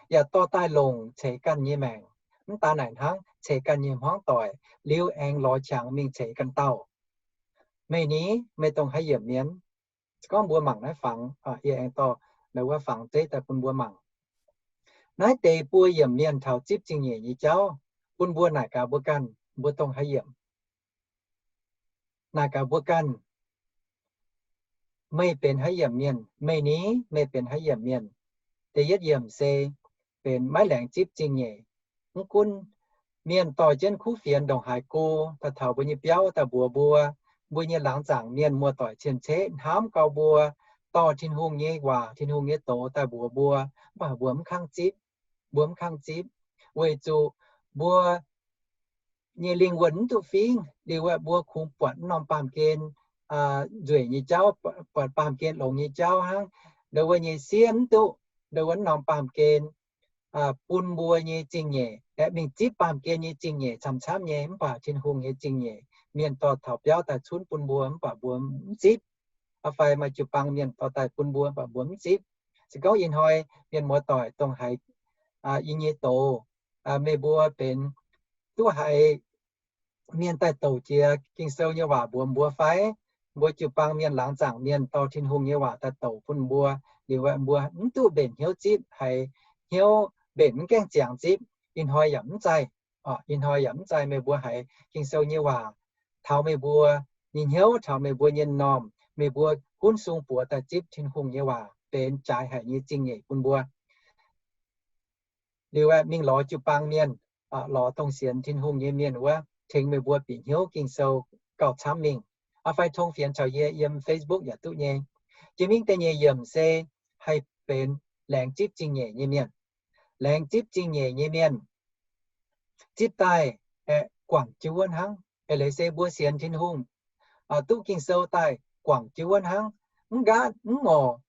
yaac dorh daaih longc ceix ganh nyei maengc. Mv daan naaic hnangv, ceix ganh nyei hmuangv doic, liuz aengx lorz qangx mingh ceix ganh dauh. Meih ni, meih dongh haaix yiemc mienh? Se gorngv mbuo mangc naaiv fangx, yie aengx dorh naaiv wuov fangx zeiv daaih bun mbuo mangc. Naaiv deix buo yiemc mienh taux zipv zingh nyeic nyei jauv, bun mbuo naaic gaax mbuo ganh, mbuo dongh haaix yiemc? Naaic gaax mbuo ganh, meih benx haaix yiemc mienh? Meih ni, meih benx haaix yiemc mienh? Da'yietv yiemc se benx maiv laengz zipv zingh nyeic. Mv gunv mienh dorh jienv kuv fienx ndongc haaix go daaih taux mbuo nyei biauv daaih mbuox mbuo, mbuo nyei laangz zaangc mienh muoz-doic cien-ceqv hnamv gau mbuo, dorh Tin-Hungh nyei waac, Tin-Hungh nyei doz daaih mbuox mbuo, mv baac mbuo mv kangv zipv. Mbuo mv kangv zipv weic zuqc mbuo nyei lingh wuonh mv duqv fingv. Liuz aeqv, mbuo kungx buatc mv norm baamh gen nzueic nyei jauv, buatc baamh gen longx nyei jauv hnangv. Ndau wuov nyei siev mv duqv ndau wuov norm baamh gen bun mbuo nyei zingh nyeic, aeqv, mingh zipv baamh gen nyei zingh nyeic camv-camv nyei, mv baac Tin-Hungh nyei zingh nyeic, mienh dorh taux biauv daaih cunv bun mbuo, mv baac mbuo mv zipv. Fai maaih jiu-baang mienh dorh daaih bun mbuo, mv baac mbuo mv zipv. Se gorngv ih hnoi mienh muoz-doic dongh haiz yie nyei doz, meih mbuo benx duqv haiz mienh daaih douc jiex Ging-Sou nyei waac mbuox mbuo fai? Mbuo jiu-baang mienh, laangz zaangc mienh dorh Tin-Hungh nyei waac daaih douc bun mbuo, liuz aeqv, mbuo mv duqv mbenc hnyouv zipv, haiz hnyouv mbenc mv gaengh ziangx zipv. Ih hnoi yaac mv zaih. Ih hnoi yaac mv zaih. Meih mbuo haiz Ging-Sou nyei waac taux meih mbuo nyei hnyouv, taux meih mbuo nyei m'normh, meih mbuo gunv sung buoz daaih zipv Tin-Hungh nyei waac benx jaaix haic nyei zingh nyeic bun mbuo. Liuz aeqv, mingh lorz jiu-baang mienh, lorz dongh sienx Tin-Hungh nyei mienh wuov, tengx meih mbuo bieqc hnyouv Ging-Sou gauh camv mingh. Fai tong fienx caux yie yiem Facebook yaac duqv nyei. Jiex mingh da'nyeic yiemc se haih benx laengz zipv zingh nyeic nyei mienh. Laengz zipv zingh nyeic nyei mienh zipv daaih aeqv, guangc jienv wuov hnangv. Eix leiz se mbuo sienx Tin-Hungh, duqv Ging-Sou daaih guangc jienv wuov hnangv. Mv nqaatv mv ngorc,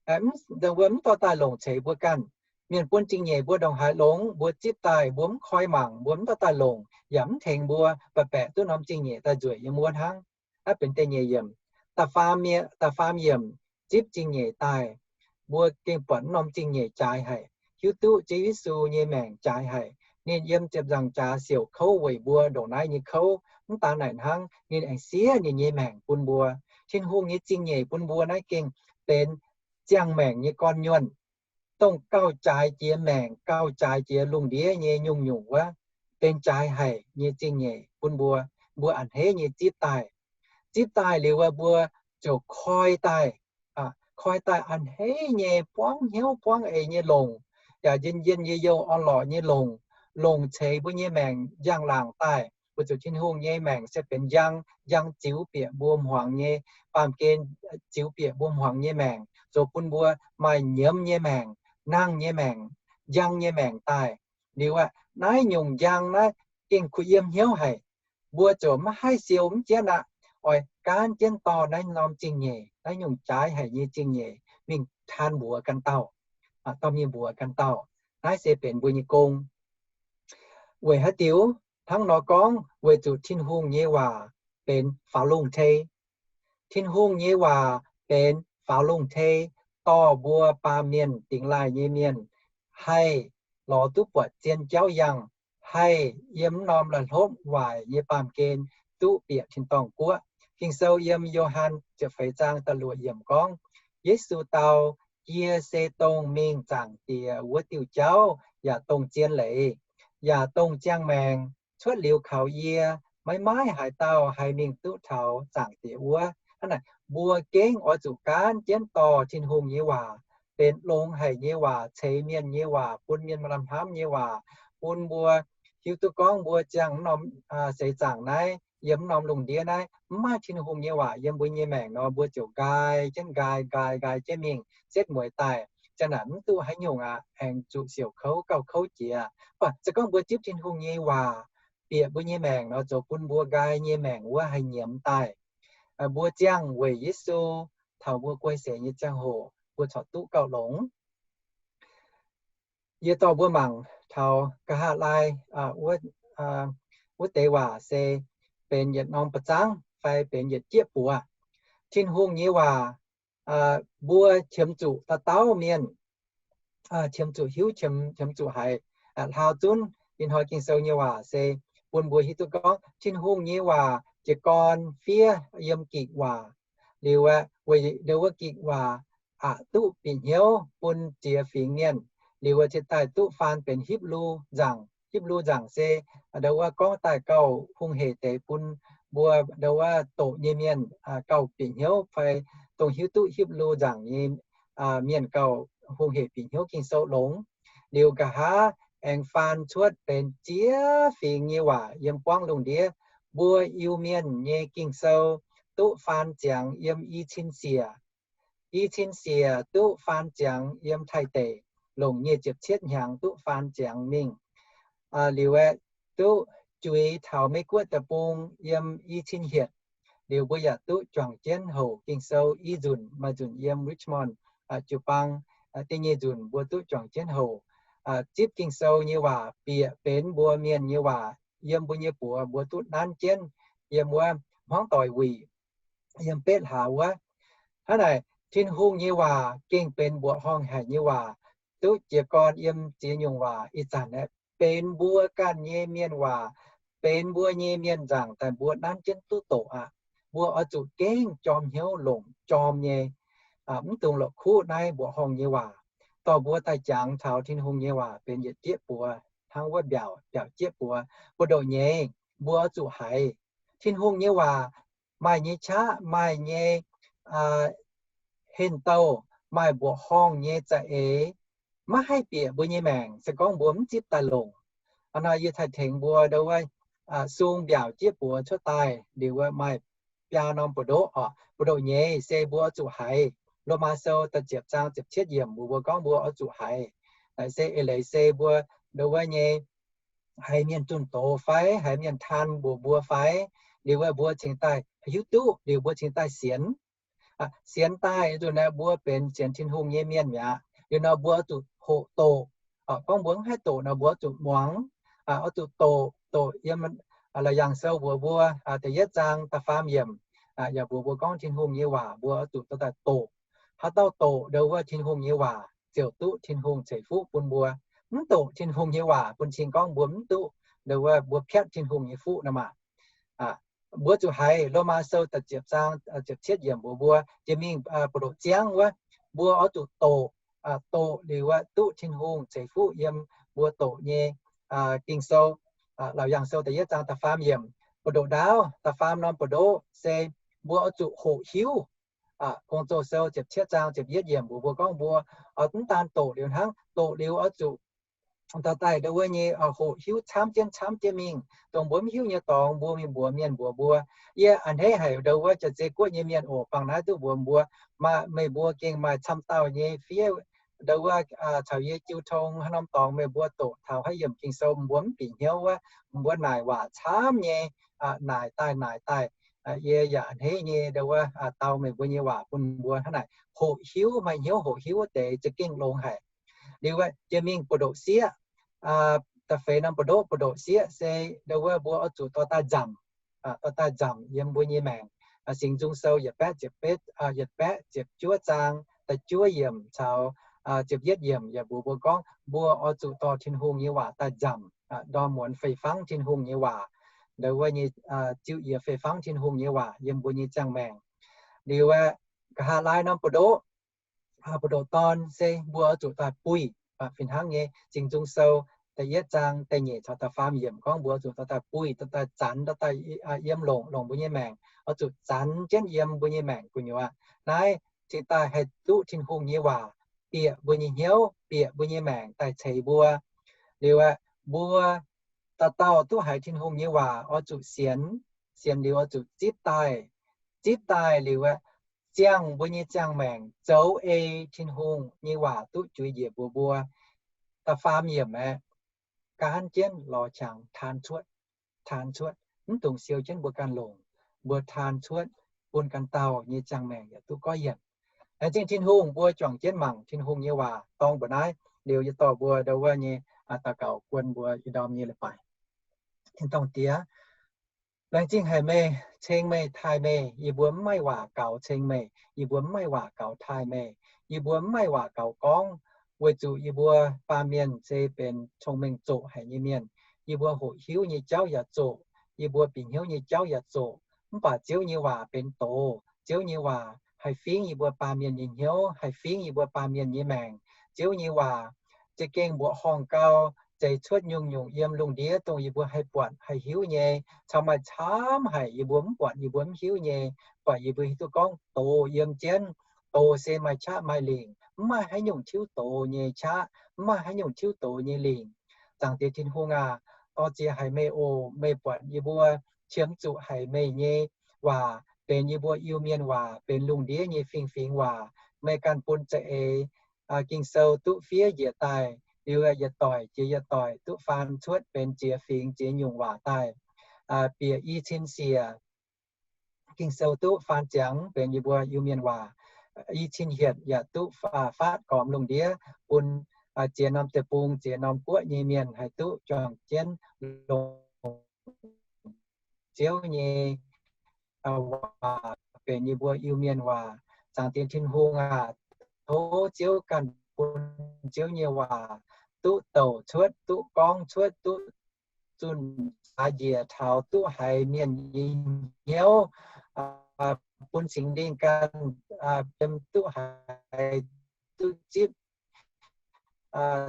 Mbuo mv dorh daaih longc ceix mbuo ganh. Mienh bun zingh nyeic mbuo ndongc haaix longx, mbuo zipv daaih mbuo mv koi mangc, mbuo mv dorh daaih longc yaac mv tengx mbuo, baeqc baeqc duqv norm zingh nyeic daaih nzueic yiem wuov hnangv. Naaiv benx da'nyeic yiemc. Da'faam yiemc, zipv zingh nyeic daaih, mbuo gengh buatc norm zingh nyeic jaaix haic, hiuv duqv Ziouv Yesu nyei maengc jaaix haic. Ninh yiem ziepc nzaangc jaax siouc kouv weic mbuo ndongc naaiv nyei kouv. Mv daan naaic hnangv, ninh aengx siev ninh nyei maengc bun mbuo. Tin-Hungh nyei zingh nyeic bun mbuo naaiv gengh benx ziangh maengc nyei gorn-nyuonh, dongh gauh jaaix jiex maengc, gauh jaaix jiex lungh ndiev nyei nyungc-nyungc wuov, benx jaaix haic nyei zingh nyeic bun mbuo. Mbuo a'hneiv nyei zipv daaih. Zipv daaih liuz wuov mbuo ziouc koi daaih, koi daaih a'hneiv nyei buangv hnyouv buangv eix nyei longc, yaac njien-njien yie youh orn-lorqc nyei longc, longc ceix mbuo nyei maengc njang-laangc daaih. Weic zuqc Tin-Hungh nyei maengc se benx njang, njang ziux bieqc mbuo hmuangx nyei, baamh gen ziux bieqc mbuo hmuangx nyei maengc, zoux bun mbuo maaih nyiemz nyei maengc, nangh nyei maengc, njang nyei maengc daaih. Liuz aqv, naaiv nyungc njang naaiv gengh kuh yiem hnyouv haic. Mbuo ziouc maiv haih siou mv jienv aqv. Oix gaanv jienv dorh naaiv norm zingh nyeic, naaiv nyungc jaaix haic nyei zingh nyeic mingh taan mbuox ganh dauh, dorh mingh mbuox ganh dauh. Naaiv se benx mbuo nyei gong. Weic haaix diuc? Hnangv nor gorngv, weic zuqc Tin-Hungh nyei waac benx faaux lungh tei. Tin-Hungh nyei waac benx faaux lungh tei, dorh mbuo baamh mienh dingx laaih nyei mienh haih lorz duqv buatc zien jauv yangh, haih yiem mv norm la'hlopv waaic nyei baamh gen duqv bieqc tin-dorngh guoqv. Ging-Sou yiem Yo^han ziepc feix zaang da'luoqc yiemc gorngv, Yesu dau, Yie se dongh mingh Zaangc Diex wuov diuh jauv yaac dongh zien leiz, yaac dongh ziangh maengc. Cuotv liuz kaux yie, maiv maaih haaix dauh haih mingh duqv taux Zaangc Diex wuov. Hnangv naaic, mbuo gengh oix zuqc gaanv jienv dorh Tin-Hungh nyei waac, benx longx haic nyei waac, ceix mienh nyei waac, bun mienh maaih lamh hnamv nyei waac, bun mbuo hiuv duqv gorngv mbuo ziangh mv norm seix zaangc naaiv, yiem mv norm lungh ndiev naaiv, mv maaih Tin-Hungh nyei waac yiem mbuo nyei maengc nor, mbuo ziouc nqaai jienv nqaai, nqaai, nqaai jienv mingh, setv mueiz daaih. Ziang naaic mv duqv haaix nyungc aqv, aengx zuqc siouc kouv, gauh kouv jiex. Mv baac se gorngv mbuo zipv Tin-Hungh nyei waac bieqc mbuo nyei maengc nor, zoux bun mbuo nqaai nyei maengc wuov haih nyiemz daaih. Mbuo ziangh weic Yesu taux mbuo guei seix nyei ziangh hoc mbuo corc duqv gauh longx. Yie dorh mbuo mangc taux nqa'haav laai wuov deix waac se benx yietc norm ba'zangv fai benx yietc jieqv buoz. Tin-Hungh nyei waac mbuo qiemx zuqc dauh dauh mienh qiemx zuqc hiuv, qiemx zuqc haiz. Hlaau zunv ih hnoi Ging-Sou nyei waac se bun mbuo hiuv duqv gorngv Tin-Hungh nyei waac jiez gorn fiev yiem gikc waac. Liuz aeqv, weic ndo wuov gikc waac aqc duqv bieqc hnyouv bun ziex fingx mienh. Liuz aeqv, cingx daaih duqv faan benx Hipv^lu Nzaangc. Hipv^lu Nzaangc se ndo wuov gorngv daaih gauh hungh hec deix bun mbuo ndo wuov doqc nyei mienh gauh bieqc hnyouv fai dongh hiuv duqv Hipv^lu Nzaangc nyei mienh gauh hungh hec bieqc hnyouv Ging-Sou longx. Liuz nqa'haav aengx faan cuotv benx ziex fingx nyei waac yiem buangv lungh ndiev. Mbuo Iu-Mienh nyei Ging-Sou duqv faan ziangx yiem i cin siec. I cin siec duqv faan ziangx yiem Taiv deic, longc nyic ziepc cietv hnyangx duqv faan ziangx mingh. Liuz aeqv, duqv juix taux Mei-Guoqv deic-bung yiem i cin hietc. Liuz mbuo yaac duqv juangc jienv houc Ging-Sou i nzunc maaih nzunc yiem Richmond jiu-baang. Da'nyeic nzunc mbuo duqv juangc jienv houc. Zipv Ging-Sou nyei waac bieqc benx mbuo Mienh nyei waac yiem mbuo nyei buoz mbuo duqv nanv jienv yiem wuov hmuangv doic wuic, yiem betv hlaax wuov. Hnangv naaic, Tin-Hungh nyei waac gengh benx mbuoqc horngh haic nyei waac, duqv jiez gorn yiem ziex nyungc waac. Ih zanc aeqv, benx mbuo ganh nyei mienh waac, benx mbuo nyei mienh nzaangc daaih mbuo nanv jienv duqv doqc aqv. Mbuo oix zuqc gengh jorm hnyouv longc jorm nyei, mv dungx la'kuqv naaiv mbuoqc horngh nyei waac. Dorh mbuo daaih jangx taux Tin-Hungh nyei waac benx yietc jieqv buoz hnangv wuov mbiaauc, mbiaauc jieqv buoz. Mbuo ndoqc nyei, mbuo oix zuqc haiz Tin-Hungh nyei waac maaih nyei qaqv, maaih nyei henh douh, maaih mbuoqc horngh nyei za'eix, maiv haih bieqc mbuo nyei maengc se gorngv mbuo mv zipv daaih longc. Hnangv naaiv yie haih tengx mbuo ndo wuov sung mbiaauc jieqv buoz cuotv daaih liuz maaih biaa norm buoz-ndoqv oc. Mbuo ndoqc nyei se mbuo oix zuqc haiz. Lomaa Sou da'ziepc zaang ziepc cietv yiemc mbuox mbuo gorngv mbuo oix zuqc haiz. Naaic se eix leiz se mbuo ndo wuov nyei haiz mienh zunh doz fai haiz mienh taan mbuox mbuo fai, liuz wuov mbuo cingx daaih hiuv duqv, liuz mbuo cingx daaih sienx. Sienx daaih nzunc naaiv mbuo benx sienx Tin-Hungh nyei mienh mi'aqv. Liuz nor mbuo oix zuqc hoqc doqc. Gorngv mbuo mv haih doqc nor mbuo oix zuqc muangx, oix zuqc doqc, doqc yiem Laauc Yaangh Sou mbuox mbuo da'yietv zaang da'faam yiemc, yaac mbuox mbuo gorngv Tin-Hungh nyei waac mbuo oix zuqc dorh daaih doqc. Haaix dauh doqc ndau wuov Tin-Hungh nyei waac ziouc duqv Tin-Hungh ceix fuqv bun mbuo. Mv doqc Tin-Hungh nyei waac bun cing gorngv mbuo mv duqv, ndau wuov mbuo piatv Tin-Hungh nyei fuqv nor maah. Mbuo zuqc haiz Lomaa Sou da'ziepc zaang ziepc cietv yiemc mbuox mbuo jiex mingh buoz-ndoqv ziangv wuov, mbuo oix zuqc doqc, doqc liuz wuov duqv Tin-Hungh ceix fuqv yiem mbuo doqc nyei Ging-Sou. Laauc Yaangh Sou da'yietv zaang da'faam yiemc, buoz-ndoqv ndaauv da'faam norm buoz-ndoqv se mbuo oix zuqc hoqc hiuv. Gong-Zoh Sou ziepc cietv zaang ziepc yietv yiemc mbuox mbuo gorngv mbuo oix mv daan doqc liuz hnangv, doqc liuz oix zuqc dorh daaih ndau wuov nyei hoqc hiuv camv jienv camv jienv mingh, dongh mbuo mv hiuv nyei dorngx mbuo mingh mbuox mienh mbuox mbuo, yie a'hneiv haic ndau wuov jaav-zei guoqv nyei mienh oc, bangc naaiv duqv mbuox mbuo, meih mbuo gengh maaih camv dauh nyei fiev ndau wuov caux yie jiu tong haaix norm dorngx meih mbuo doqc taux haaix yiemc Ging-Sou mbuo mv bieqc hnyouv wuov, mbuo naaic waac camv nyei, naaic daaih naaic daaih. Yie yaac a'hneiv nyei ndau wuov dau meih mbuo nyei waac bun mbuo hnangv naaic. Hoqc hiuv, maaih hnyouv hoqc hiuv wuov deix za'gengh longx haic. Liuz jiex mingh buoz-ndoqv sieqv, da'feix norm buoz-ndoqv, buoz-ndoqv sieqv se ndau wuov mbuo oix zuqc dorh daaih nzamc, dorh daaih nzamc yiem mbuo nyei maengc. Singx Nzung Sou yietc baeqv ziepc betv, yietc baeqv ziepc juov zaang da'juov yiemc caux ziepc yietv yiemc yaac mbuox mbuo gorngv mbuo oix zuqc dorh Tin-Hungh nyei waac daaih nzamc, ndorm muonz fei fangv Tin-Hungh nyei waac, ndau wuov nyei ziux yie fei fangv Tin-Hungh nyei waac yiem mbuo nyei ziangh maengc. Liuz aeqv, nqa'haav laai norm buoz-ndoqv, buoz-ndoqv dorn se mbuo oix zuqc daaih buih. Fih hnangv nyei, Singx Nzung Sou da'yietv zaang da'nyeic caux da'faam yiemc gorngv mbuo oix zuqc dorh daaih buih, dorh daaih zanx, dorh daaih yiem longc, longc mbuo nyei maengc, oix zuqc zanx jienv yiem mbuo nyei maengc gu'nyuoz. Naaiv cingx daaih haih duqv Tin-Hungh nyei waac bieqc mbuo nyei hnyouv, bieqc mbuo nyei maengc daaih ceix mbuo. Liuz aeqv, mbuo dauh dauh duqv haiz Tin-Hungh nyei waac oix zuqc sienx, sienx liuz oix zuqc zipv daaih. Zipv daaih liuz aeqv, ziangh mbuo nyei ziangh maengc zoux ei Tin-Hungh nyei waac duqv juix njiec mbuox mbuo. Da'faam yiemc aeqv, gaanv jienv lorz qangx taan cuotv, taan cuotv, mv dungx siou jienv mbuo ganh longc, mbuo taan cuotv bun ganh dauh nyei ziangh maengc yaac duqv goiv yienc. Laengz zingh Tin-Hungh mbuo juangc jienv mangc Tin-Hungh nyei waac dorng mbuo naaiv. Liuz yie dorh mbuo ndau wuov nyei daux gaux guon mbuo ih ndorm nyei leiz-baaix. Tin-dorngh Diex, laengz zingh haic meih, ceng meih, taaih meih. Yie mbuo mv maaih waac gaux ceng meih, yie mbuo mv maaih waac gaux taaih meih, yie mbuo mv maaih waac gaux gorngv, weic zuqc yie mbuo baamh mienh se benx cong-mengh zoqc haic nyei mienh. Yie mbuo hoqc hiuv nyei jauv yaac zoqc, yie mbuo bieqc hnyouv nyei jauv yaac zoqc. Mv baac Ziouv nyei waac benx doz. Ziouv nyei waac haih fingx yie mbuo baamh mienh nyei hnyouv, haih fingx yie mbuo baamh mienh nyei maengc. Ziouv nyei waac za'gengh mbuoqc horngh gau, zeix cuotv nyungc-nyungc yiem lungh ndiev dongh yie mbuo haih buatc haih hiuv nyei, caux maaih camv haic yie mbuo mv buatc, yie mbuo mv hiuv nyei. Buatc yie mbuo hiuv duqv gorngv doz yiem jienv. Doz se maaih qaqv maaih lingc, mv maaih haaix nyungc tiuv doz nyei qaqv, mv maaih haaix nyungc tiuv doz nyei lingc. Zaangc Diex Tin-Hungh aac, dorh ziex haic meih oc. Meih buatc yie mbuo qiemx zuqc haic meih nyei waac benx yie mbuo Iu-Mienh waac, benx lungh ndiev nyei fingx-fingx waac. Meih ganh bun za'eix Ging-Sou duqv fiev njiec daaih, liuz yietc doic jiex yietc doic duqv faan cuotv benx ziex fingx ziex nyungc waac daaih, bieqc i cin siec. Ging-Sou duqv faan ziangx benx yie mbuo Iu-Mienh waac. I cin hietc yaac duqv faatv gormx lungh ndiev bun ziex norm deic-bung, ziex norm guoqv nyei mienh haih duqv juangc jienv longc Ziouv nyei waac benx yie mbuo Iu-Mienh waac. Zaangc Diex Tin-Hungh aac, tov Ziouv ganh bun Ziouv nyei waac duqv douc cuotv, duqv gorngv cuotv, duqv zunh jaax njiec taux duqv haiz mienh nyei hnyouv, bun Singx Lingh ganh yiem duqv haiz duqv zipv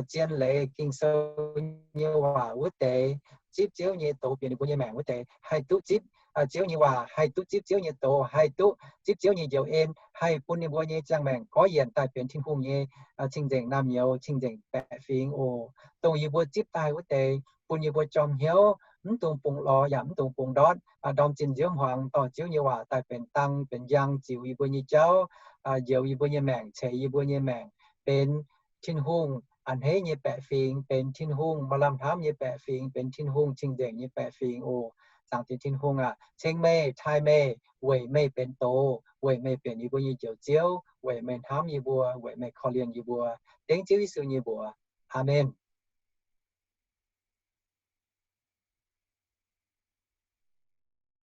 zien leiz Ging-Sou nyei waac wuov deix, zipv Ziouv nyei doz bieqc ninh mbuo nyei maengc wuov deix, haih duqv zipv Ziouv nyei waac, haih duqv zipv Ziouv nyei doz, haih duqv zipv Ziouv nyei njoux en, haih bun ninh mbuo nyei ziangh maengc goiv yienc daaih benx Tin-Hungh nyei cing-nzengc naamh nyouz, cing-nzengc baeqc fingx oc. Dongh yie mbuo zipv daaih wuov deix, bun yie mbuo jorm hnyouv, mv dungx bungx lorz yaac mv dungx bungx ndortv, ndorm zinh nziouv hmuangx dorh Ziouv nyei waac daaih benx dang benx njang ziux yie mbuo nyei jauv, njoux yie mbuo nyei maengc, ceix yie mbuo nyei maengc, benx Tin-Hungh a'hneiv nyei baeqc fingx, benx Tin-Hungh maaih lamh hnamv nyei baeqc fingx, benx Tin-Hungh cing-nzengc nyei baeqc fingx oc. Zaangc Diex Tin-Hungh aac, ceng meih, taaih meih, weic meih benx doz, weic meih benx yie mbuo nyei Njoux Ziouv, weic meih hnamv yie mbuo, weic meih korv-lienh yie mbuo. Dengv Ziouv Yesu nyei mbuox, aamen.